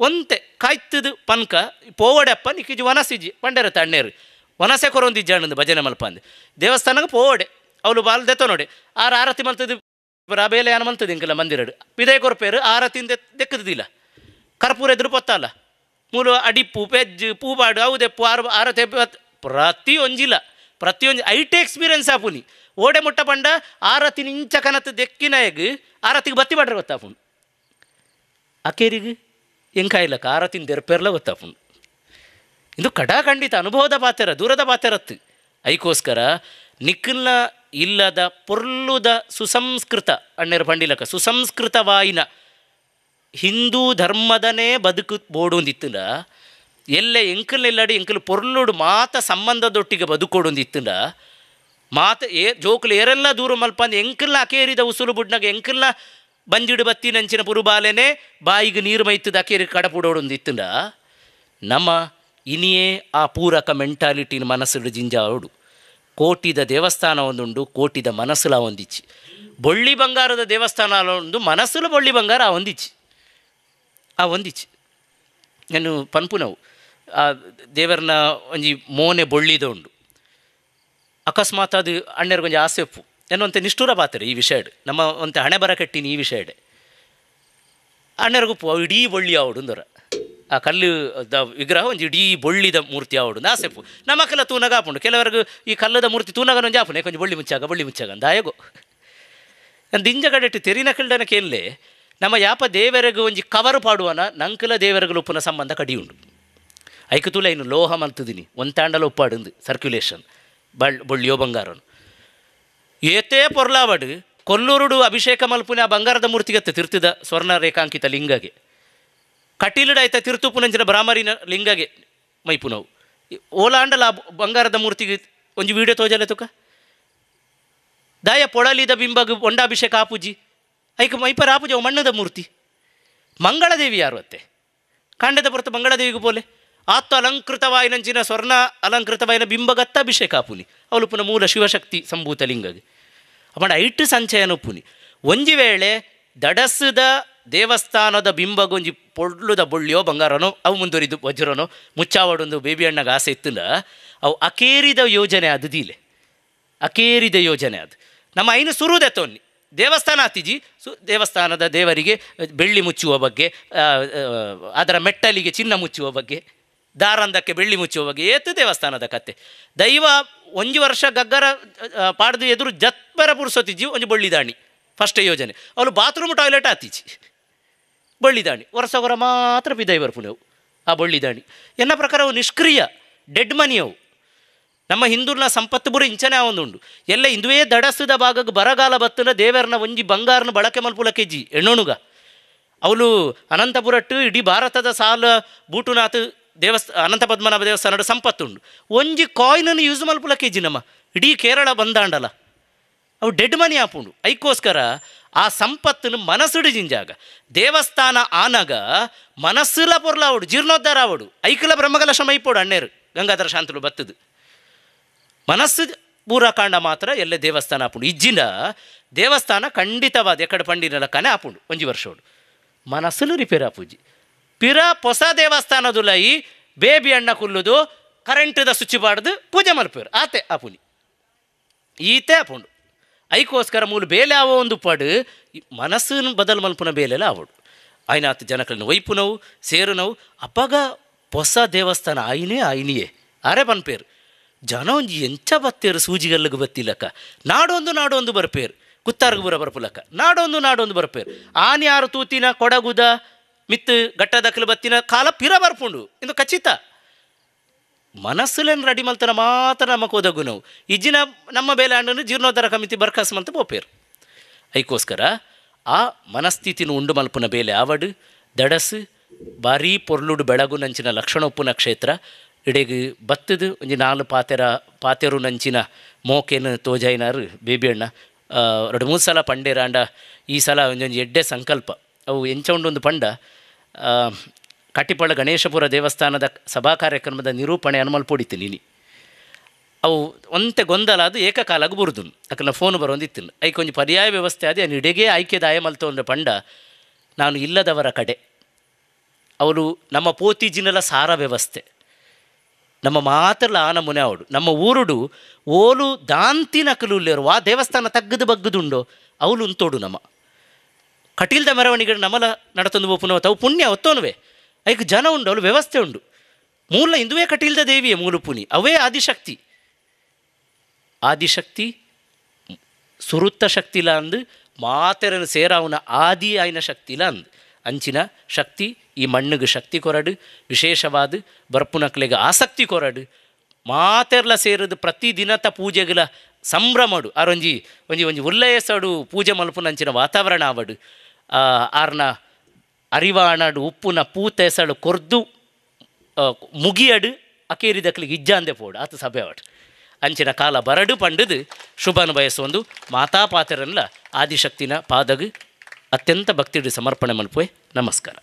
ಒಂತೆ ಕಾಯ್ತದು ಪನ್ಕ ಪೋವಡೆಪ್ಪ ನಿಕ್ಕಿಜಿ ವನಸಿಜ್ಜಿ ಪಂಡೇರ ತಣ್ಣೇರು ವನಸೆ ಕೊರೊಂದಿಜ್ಜಾಣಂದು ಭಜನೆ ಮಲ್ಪ ಅಂದೆ ದೇವಸ್ಥಾನಕ್ಕೆ ಪೋವಡೆ ಅವಳು ಬಾಲ್ ದೆತ್ತೋ ನೋಡಿ ಆರು ಆರತಿ ಮಲ್ತದ್ದು ರಾಬೇಲೆ ಏನು ಮಲ್ತದೆ ಇಂಕಲ್ಲ ಮಂದಿರಡು ಪಿದೆ ಕೊರಪೇರು ಆರತಿಂದ ದೆಕ್ಕದಿಲ್ಲ ಕರ್ಪೂರ ಎದುರು ಪೊತ್ತಲ್ಲ ಮೂಲ ಅಡಿಪ್ಪು ಪೆಜ್ಜು ಪೂಬಾಡು ಅವು ದೆಪ್ಪು ಆರು ಆರತಿ ಪ್ರತಿಯೊಂಜಿಲ್ಲ ಪ್ರತಿಯೊಂಜಿ ಐಟೆ ಎಕ್ಸ್ಪೀರಿಯನ್ಸ್ ಆಪುನಿ ಓಡೆ ಮುಟ್ಟ ಪಂಡ ಆರತಿ ಇಂಚ ಕನತು ದೆಕ್ಕಿನಾಯಗ್ ಆರತಿಗೆ ಬತ್ತಿ ಪಡ್ರೆ ಗೊತ್ತಾಪುಂಡು. ಅಕೇರಿಗೆ ಎಂಕಾಯಿಲಕ್ಕ ಆರತಿನ ದೆರ್ಪೆರ್ಲ ಗೊತ್ತಾಪುಂಡು. ಇದು ಕಡಾಖಂಡಿತ ಅನುಭವದ ಪಾತೆರ, ದೂರದ ಪಾತೆರತ್ತು. ಐಕೋಸ್ಕರ ನಿಕ್ಕಲ್ನ ಇಲ್ಲದ ಪೊರ್ಲುದ ಸುಸಂಸ್ಕೃತ ಅಣ್ಣರ ಪಂಡಿಲಕ್ಕ ಸುಸಂಸ್ಕೃತವಾಯಿನ ಹಿಂದೂ ಧರ್ಮದನೇ ಬದುಕು ಬೋಡೊಂದಿತ್ತುಂಡ ಎಲ್ಲೆ ಎಂಕಲ್ ಇಲ್ಲಡಿ ಎಂಕಲ್ ಪೊರ್ಲುಡು ಮಾತ ಸಂಬಂಧದೊಟ್ಟಿಗೆ ಬದುಕೋಡೊಂದಿತ್ತುಂಡ ಮಾತ ಏ ಜೋಕುಲು ಏರೆಲ್ಲ ದೂರ ಮಲ್ಪಂದು ಎಂಕಲ್ನ ಅಕೇರಿದ ಉಸುಲು ಬುಡ್ನಾಗ ಎಂಕಲ್ನ ಬಂಜಿಡು ಬತ್ತಿ ನಂಚಿನ ಪುರುಬಾಲೆನೆ ಬಾಯಿಗೆ ನೀರು ಮೈತದ ಅಕೇರಿ ಕಡಪುಡೋಡೊಂದಿತ್ತುಂಡ ನಮ್ಮ ಇನಿಯೇ ಆ ಪೂರಕ ಮೆಂಟಾಲಿಟಿನ ಮನಸ್ಸುಡು ಜಿಂಜಾವಡು. ಕೋಟಿದ ದೇವಸ್ಥಾನ ಒಂದುಂಡು, ಕೋಟಿದ ಮನಸ್ಸುಲ ಒಂದಿಚ್ಚಿ. ಬೊಳ್ಳಿ ಬಂಗಾರದ ದೇವಸ್ಥಾನ ಒಂದು, ಮನಸ್ಸುಲ ಬೊಳ್ಳಿ ಬಂಗಾರ ಆ ಒಂದಿಚ್ಚಿ, ಆ ಒಂದಿಚ್ಚಿ. ನಾನು ಪನ್ಪುನವು ಆ ದೇವರನ್ನ ಒಂಜಿ ಮೋನೆ ಬೊಳ್ಳಿದ ಉಂಡು. ಅಕಸ್ಮಾತ್ ಅದು ಅಣ್ಣರಿಗೆ ಒಂಜಿ ಆಸೆ ಉಪ್ಪು ಎನ್ನುವಂತೆ ನಿಷ್ಠುರ ಪಾತ್ರೆ ಈ ವಿಷಯಡ್ ನಮ್ಮ ಒಂತೆ ಹಣೆ ಬರ ಕಟ್ಟಿನಿ ಈ ವಿಷಯಡೆ ಅಣ್ಣರಿಗುಪ್ಪು ಅವು ಇಡೀ ಬೊಳ್ಳಿ ಆವಡು ಅಂದರ ಆ ಕಲ್ಲು the ವಿಗ್ರಹ ಒಂಜಿ ಇಡೀ ಬೊಳ್ಳಿದ ಮೂರ್ತಿ ಆವಡು ಆಸೆಪ್ಪು. ನಮಕೆಲ್ಲ ತೂನಗ ಆಪುಂಡು. ಕೆಲವರೆಗೂ ಈ ಕಲ್ಲದ ಮೂರ್ತಿ ತೂನಗನ ಒಂಜಿ ಆಪುಂಡು, ಕೊಂಚ ಬೊಳ್ಳಿ ಮುಚ್ಚಾಗ ಬೊಳ್ಳಿ ಮುಚ್ಚಾಗ ಅಂದಾಯಗೋ ದಿಂಜ ಕಡೆಟ್ಟು ತೆರಿನ ಕಲ್ಡನ ಕೇನ್ಲೆ ನಮ್ಮ ಯಾಪ ದೇವರೆಗೂ ಒಂಜಿ ಕವರು ಪಾಡುವನ ನಂಕಲ ದೇವರೆಗಳು ಉಪ್ಪುನ ಸಂಬಂಧ ಕಡಿಯುಂಡು. ಐಕು ತೂಲ ಇನ್ನು ಲೋಹ ಮಲ್ತದಿನಿ ಒಂತಾಂಡಲ ಉಪ್ಪಾಡುಂದು ಸರ್ಕ್ಯುಲೇಷನ್ ಬೊಳ್ಳಿಯೋ ಬಂಗಾರನು ಏತೇ ಪೊರ್ಲಾವಡು ಕೊಲ್ಲೂರುಡು ಅಭಿಷೇಕ ಮಲ್ಪುನ ಆ ಬಂಗಾರದ ಮೂರ್ತಿಗತ್ತೆ ತಿರ್ತದ ಸ್ವರ್ಣ ರೇಖಾಂಕಿತ ಲಿಂಗಗೆ ಕಟೀಲುಡಾಯ್ತ ತಿರ್ತುಪುನಂಚಿನ ಬ್ರಾಹ್ಮರಿನ ಲಿಂಗಗೆ ಮೈಪುನವು ಓಲಾಂಡಲ ಬಂಗಾರದ ಮೂರ್ತಿಗೆ ಒಂಜಿ ವೀಡಿಯೋ ತೋಜಲೆ ತುಕ ದಾಯ ಪೊಳಲಿದ ಬಿಂಬಗ್ ಒಂಡಾಭಿಷೇಕ ಆಪುಜಿ ಐಕ ಮೈಪರ ಆಪುಜಿ ಅವು ಮಣ್ಣದ ಮೂರ್ತಿ. ಮಂಗಳದೇವಿ ಯಾರು ಅತ್ತೆ ಕಾಂಡದ ಪೊರತು ಮಂಗಳದೇವಿಗೆ ಪೋಲೆ ಆತ್ಮ ಅಲಂಕೃತವಾಯಿನಂಚಿನ ಸ್ವರ್ಣ ಅಲಂಕೃತವಾಯಿನ ಬಿಂಬಗತ್ತ ಅಭಿಷೇಕ ಆಪುನಿ ಅವಳು ಪುನಃ ಮೂಲ ಶಿವಶಕ್ತಿ ಸಂಭೂತ ಲಿಂಗಗೆ ಅಪ್ಪಂಡ ಐಟು ಸಂಚಯನ ಪುನಿ. ಒಂಜಿ ವೇಳೆ ದಡಸದ ದೇವಸ್ಥಾನದ ಬಿಂಬಗೊಂಜಿ ಪೊಳ್ಳುದ ಬೊಳ್ಳಿಯೋ ಬಂಗಾರನೋ ಅವು ಮುಂದುವರಿದು ವಜ್ರನೋ ಮುಚ್ಚಾವಡೊಂದು ಬೇಬಿ ಅಣ್ಣಗೆ ಆಸೆ ಇತ್ತಂದ ಅವು ಅಕೇರಿದ ಯೋಜನೆ ಅದು ದೀಲೆ ಅಕೇರಿದ ಯೋಜನೆ ಅದು ನಮ್ಮ ಐನು ಸುರುದೆತ್ತೊನ್ನಿ ದೇವಸ್ಥಾನ ಆತಿಜಿ ದೇವಸ್ಥಾನದ ದೇವರಿಗೆ ಬೆಳ್ಳಿ ಮುಚ್ಚುವ ಬಗ್ಗೆ, ಅದರ ಮೆಟ್ಟಲಿಗೆ ಚಿನ್ನ ಮುಚ್ಚುವ ಬಗ್ಗೆ, ದಾರಂದಕ್ಕೆ ಬೆಳ್ಳಿ ಮುಚ್ಚುವ ಬಗ್ಗೆ ಏತು ದೇವಸ್ಥಾನದ ಕತೆ. ದೈವ ಒಂಜಿ ವರ್ಷ ಗಗ್ಗರ ಪಾಡ್ದು ಎದುರು ಜತ್ಪರ ಪುರುಸೊತ್ತಿಜ್ಜಿ ಒಂಜಿ ಬೊಳ್ಳಿದಾಣಿ ಫಸ್ಟ್ ಯೋಜನೆ. ಅವಳು ಬಾತ್ರೂಮ್ ಟಾಯ್ಲೆಟ್ ಆತಿಜಿ ಬೊಳ್ಳಿದಾಣಿ ವರ್ಷಗೊರ ಮಾತ್ರ ಬಿದೈ ಬರ್ಪುನವು ಆ ಬೊಳ್ಳಿದಾಣಿ. ಎನ್ನ ಪ್ರಕಾರ ಅವು ನಿಷ್ಕ್ರಿಯ ಡೆಡ್ ಮನಿ ಅವು. ನಮ್ಮ ಹಿಂದೂರ್ನ ಸಂಪತ್ತು ಬುರ ಇಂಚನೆ ಒಂದುಂಡು. ಎಲ್ಲ ಇಂದುವೇ ದಡಸದ ಭಾಗಕ್ಕೆ ಬರಗಾಲ ಬತ್ತನ ದೇವರನ್ನ ಒಂಜಿ ಬಂಗಾರನ ಬಳಕೆ ಮಲ್ಪುಲ ಕೆಜಿ ಎಣ್ಣುಣುಗ ಅವಳು ಅನಂತಪುರಟ್ಟು ಇಡೀ ಭಾರತದ ಸಾಲ ಬೂಟುನಾಥ ಅನಂತ ಪದ್ಮನಾಭ ದೇವಸ್ಥಾನದ ಸಂಪತ್ತುಂಡು. ಒಂಜಿ ಕಾಯಿನನ್ನು ಯೂಸ್ ಮಲ್ಪುಲ ಕೆಜಿ ನಮ್ಮ ಇಡೀ ಕೇರಳ ಬಂದಾಂಡಲ ಅವು ಡೆಡ್ ಮನಿ ಆಪುಂಡು. ಐಕೋಸ್ಕರ ಆ ಸಂಪತ್ತನ್ನು ಮನಸ್ಸುಡು ಜಿಂಜಾಗ ದೇವಸ್ಥಾನ ಆನಗ ಮನಸ್ಸುಲ ಪೊರ್ಲ ಅವಡು ಜೀರ್ಣೋದ್ಧಾರ ಅವಡು ಐಕಲ ಬ್ರಹ್ಮಕಲಶ ಮೈಪೋಡು ಅಣ್ಣೇರು ಗಂಗಾಧರ ಶಾಂತಲು ಬತ್ತದು ಮನಸ್ಸು ಪೂರಕಾಂಡ ಮಾತ್ರ ಎಲ್ಲೇ ದೇವಸ್ಥಾನ ಆಪುಂಡು. ಇಜ್ಜಿನ ದೇವಸ್ಥಾನ ಖಂಡಿತವಾದ ಎಕ್ಕಡ ಪಂಡಿನಲಕ್ಕನೆ ಆಪುಂಡು ಒಂಜಿ ವರ್ಷೋಡು ಮನಸ್ಸುಲು ರಿಪೇರ್ ಆಪುಜಿ. ಪಿರ ಹೊಸ ದೇವಸ್ಥಾನದುಲೈ ಬೇಬಿ ಅಣ್ಣ ಕುಲ್ಲುದು ಕರೆಂಟದ ಸ್ವಿಚ್ ಬಾಡ್ದು ಪೂಜೆ ಮಲ್ಪೇರು ಆತೆ ಆಪುನಿ ಈತೆ ಆಪುಂಡು. ಐಕೋಸ್ಕರ ಮೂಲು ಬೇಲೆ ಆವೋ ಒಂದು ಪಡು ಮನಸ್ಸನ್ನು ಬದಲು ಮಲ್ಪುನ ಬೇಲೆಲ್ಲ ಆವಡು ಆಯ್ನಾತ್ ಜನಕలను ಒಯ್ಪುನವು ಸೇರುನವು ಅಪ್ಪಗ ಹೊಸ ದೇವಸ್ಥಾನ ಆಯ್ನೇ ಆಯ್ನಿಯೇ ಅರೆ ಪನ್ಪೇರು ಜನ ಒಂಜಿ ಎಂಚ ಬತ್ತೇರು ಸೂಜಿಗಲ್ಲಿಗೆ ಬತ್ತಿಲಕ್ಕ ನಾಡೊಂದು ನಾಡೊಂದು ಬರ್ಪೇರು ಕುತ್ತಾರ್ಗು ಬರ ಬರ್ಪುಲಕ್ಕ ನಾಡೊಂದು ನಾಡೊಂದು ಬರ್ಪೇರು ಆನೆ ಯಾರು ತೂತಿನ ಕೊಡಗುದ ಮಿತ್ತು ಗಟ್ಟದಕ್ಕಲು ಬತ್ತಿನ ಕಾಲ ಪಿರ ಬರ್ಪುಂಡು ಇದು ಖಚಿತ. ಮನಸ್ಸುಲೇನು ರೆಡಿ ಮಲ್ತನ ಮಾತ್ರ ನಮಕ್ ಒದಗು ನಾವು ಇಜ್ಜಿನ ನಮ್ಮ ಬೇಲೆ ಹಣ್ಣನ್ನು ಜೀರ್ಣೋದ್ಧಾರ ಕಮಿತಿ ಬರ್ಕಾಸ್ ಮಂತ ಪೋಪೇರು. ಐಕೋಸ್ಕರ ಆ ಮನಸ್ಥಿತಿನ ಉಂಡು ಮಲ್ಪುನ ಬೇಲೆ ಆವಡು ದಡಸು ಭಾರೀ ಪೊರ್ಲುಡು ಬೆಳಗು ನಂಚಿನ ಲಕ್ಷಣ ಉಪ್ಪುನ ಕ್ಷೇತ್ರ ಇಡೆಗ್ ಬತ್ತದು ಒಂಜಿ ನಾಲು ಪಾತೆರು ನಂಚಿನ ಮೋಕೆನು ತೋಜಾಯಿನಾರು ಬೇಬಿ ಅಣ್ಣ ಎರಡು ಮೂರು ಸಲ ಪಂಡೇರಾಂಡ ಈ ಸಲ ಒಂಜೊಂಜಿ ಎಡ್ಡೆ ಸಂಕಲ್ಪ ಅವು ಎಂಚ ಉಂಡೊಂದು ಪಂಡ ಕಾಟಿಪಳ್ಳ ಗಣೇಶಪುರ ದೇವಸ್ಥಾನದ ಸಭಾ ಕಾರ್ಯಕ್ರಮದ ನಿರೂಪಣೆ ಅನುಮಲ್ಪೊಡಿತ್ತು ನೀನಿ ಅವು ಒಂತೆ ಗೊಂದಲ ಅದು ಏಕಕಾಲಾಗ ಬುರುದು ಅಕಲ್ನ ಫೋನ್ ಬರೋಂದಿತ್ತು ಐಕೊಂಜಿ ಪರ್ಯಾಯ ವ್ಯವಸ್ಥೆ ಅದೇ ಇಡೆಗೇ ಆಯ್ಕೆದಾಯ ಮಲ್ತೊಂದ್ರೆ ಪಂಡ ನಾನು ಇಲ್ಲದವರ ಕಡೆ ಅವರು ನಮ್ಮ ಪೋತಿಜಿನೆಲ್ಲ ಸಾರ ವ್ಯವಸ್ಥೆ ನಮ್ಮ ಮಾತ್ರಲ ಆ ನಮೂನೆ ಅವಡು ನಮ್ಮ ಊರುಡು ಓಲು ದಾಂತಿನ ಕಲುಲ್ಲೇರು ಆ ದೇವಸ್ಥಾನ ತಗ್ಗದು ಬಗ್ಗದುಂಡೋ ಅವಳು ಉಂತೋಡು ನಮ್ಮ ಕಟೀಲ್ದ ಮೆರವಣಿಗೆ ನಮಲ ನಡತೊಂದು ಒಪ್ಪುನವ ತಾವು ಪುಣ್ಯ ಒತ್ತೋನುವೆ ಐಕ್ ಜನ ಉಂಡು ಅವಳು ವ್ಯವಸ್ಥೆ ಉಂಡು ಮೂಲ ಇಂದುವೇ ಕಟೀಲ್ದ ದೇವಿಯೇ ಮೂಲ ಪುನಿ ಅವೇ ಆದಿಶಕ್ತಿ ಆದಿಶಕ್ತಿ ಸುರುತ್ತ ಶಕ್ತಿಲ ಅಂದ್ ಮಾತೆರನು ಸೇರಾವುನ ಆದಿ ಆಯಿನ ಶಕ್ತಿಲ ಅಂದ್ ಅಂಚಿನ ಶಕ್ತಿ ಈ ಮಣ್ಣುಗೆ ಶಕ್ತಿ ಕೊರಡು ವಿಶೇಷವಾದ ಬರ್ಪುನಕ್ಲೆಗ್ ಆಸಕ್ತಿ ಕೊರಡು ಮಾತೆರ್ಲ ಸೇರದು ಪ್ರತಿದಿನತ ಪೂಜೆಗಳ ಸಂಭ್ರಮಡು ಆರೊಂಜಿ ಒಂಜಿ ಒಂಜಿ ಉಲ್ಲಯಸಡು ಪೂಜೆ ಮಲ್ಪುನಂಚಿನ ವಾತಾವರಣ ಆವಡು ಆರ್ನ ಅರಿವಾಣಡು ಉಪ್ಪುನ ಪೂತೆಸಳು ಕೊರ್ದು ಮುಗಿಯಡು ಅಕೇರಿದಕ್ಲಿಗೆ ಇಜ್ಜಾಂದೆ ಪೋಡು ಆತ ಸಭೆ ಅವಡು ಅಂಚಿನ ಕಾಲ ಬರಡು ಪಂಡದು ಶುಭನ ಬಯಸೊಂದು ಮಾತಾ ಪಾತೆರನ್ಲ ಆದಿಶಕ್ತಿನ ಪಾದಗು ಅತ್ಯಂತ ಭಕ್ತಿಡು ಸಮರ್ಪಣೆ ಮಲ್ಪುವೆ. ನಮಸ್ಕಾರ.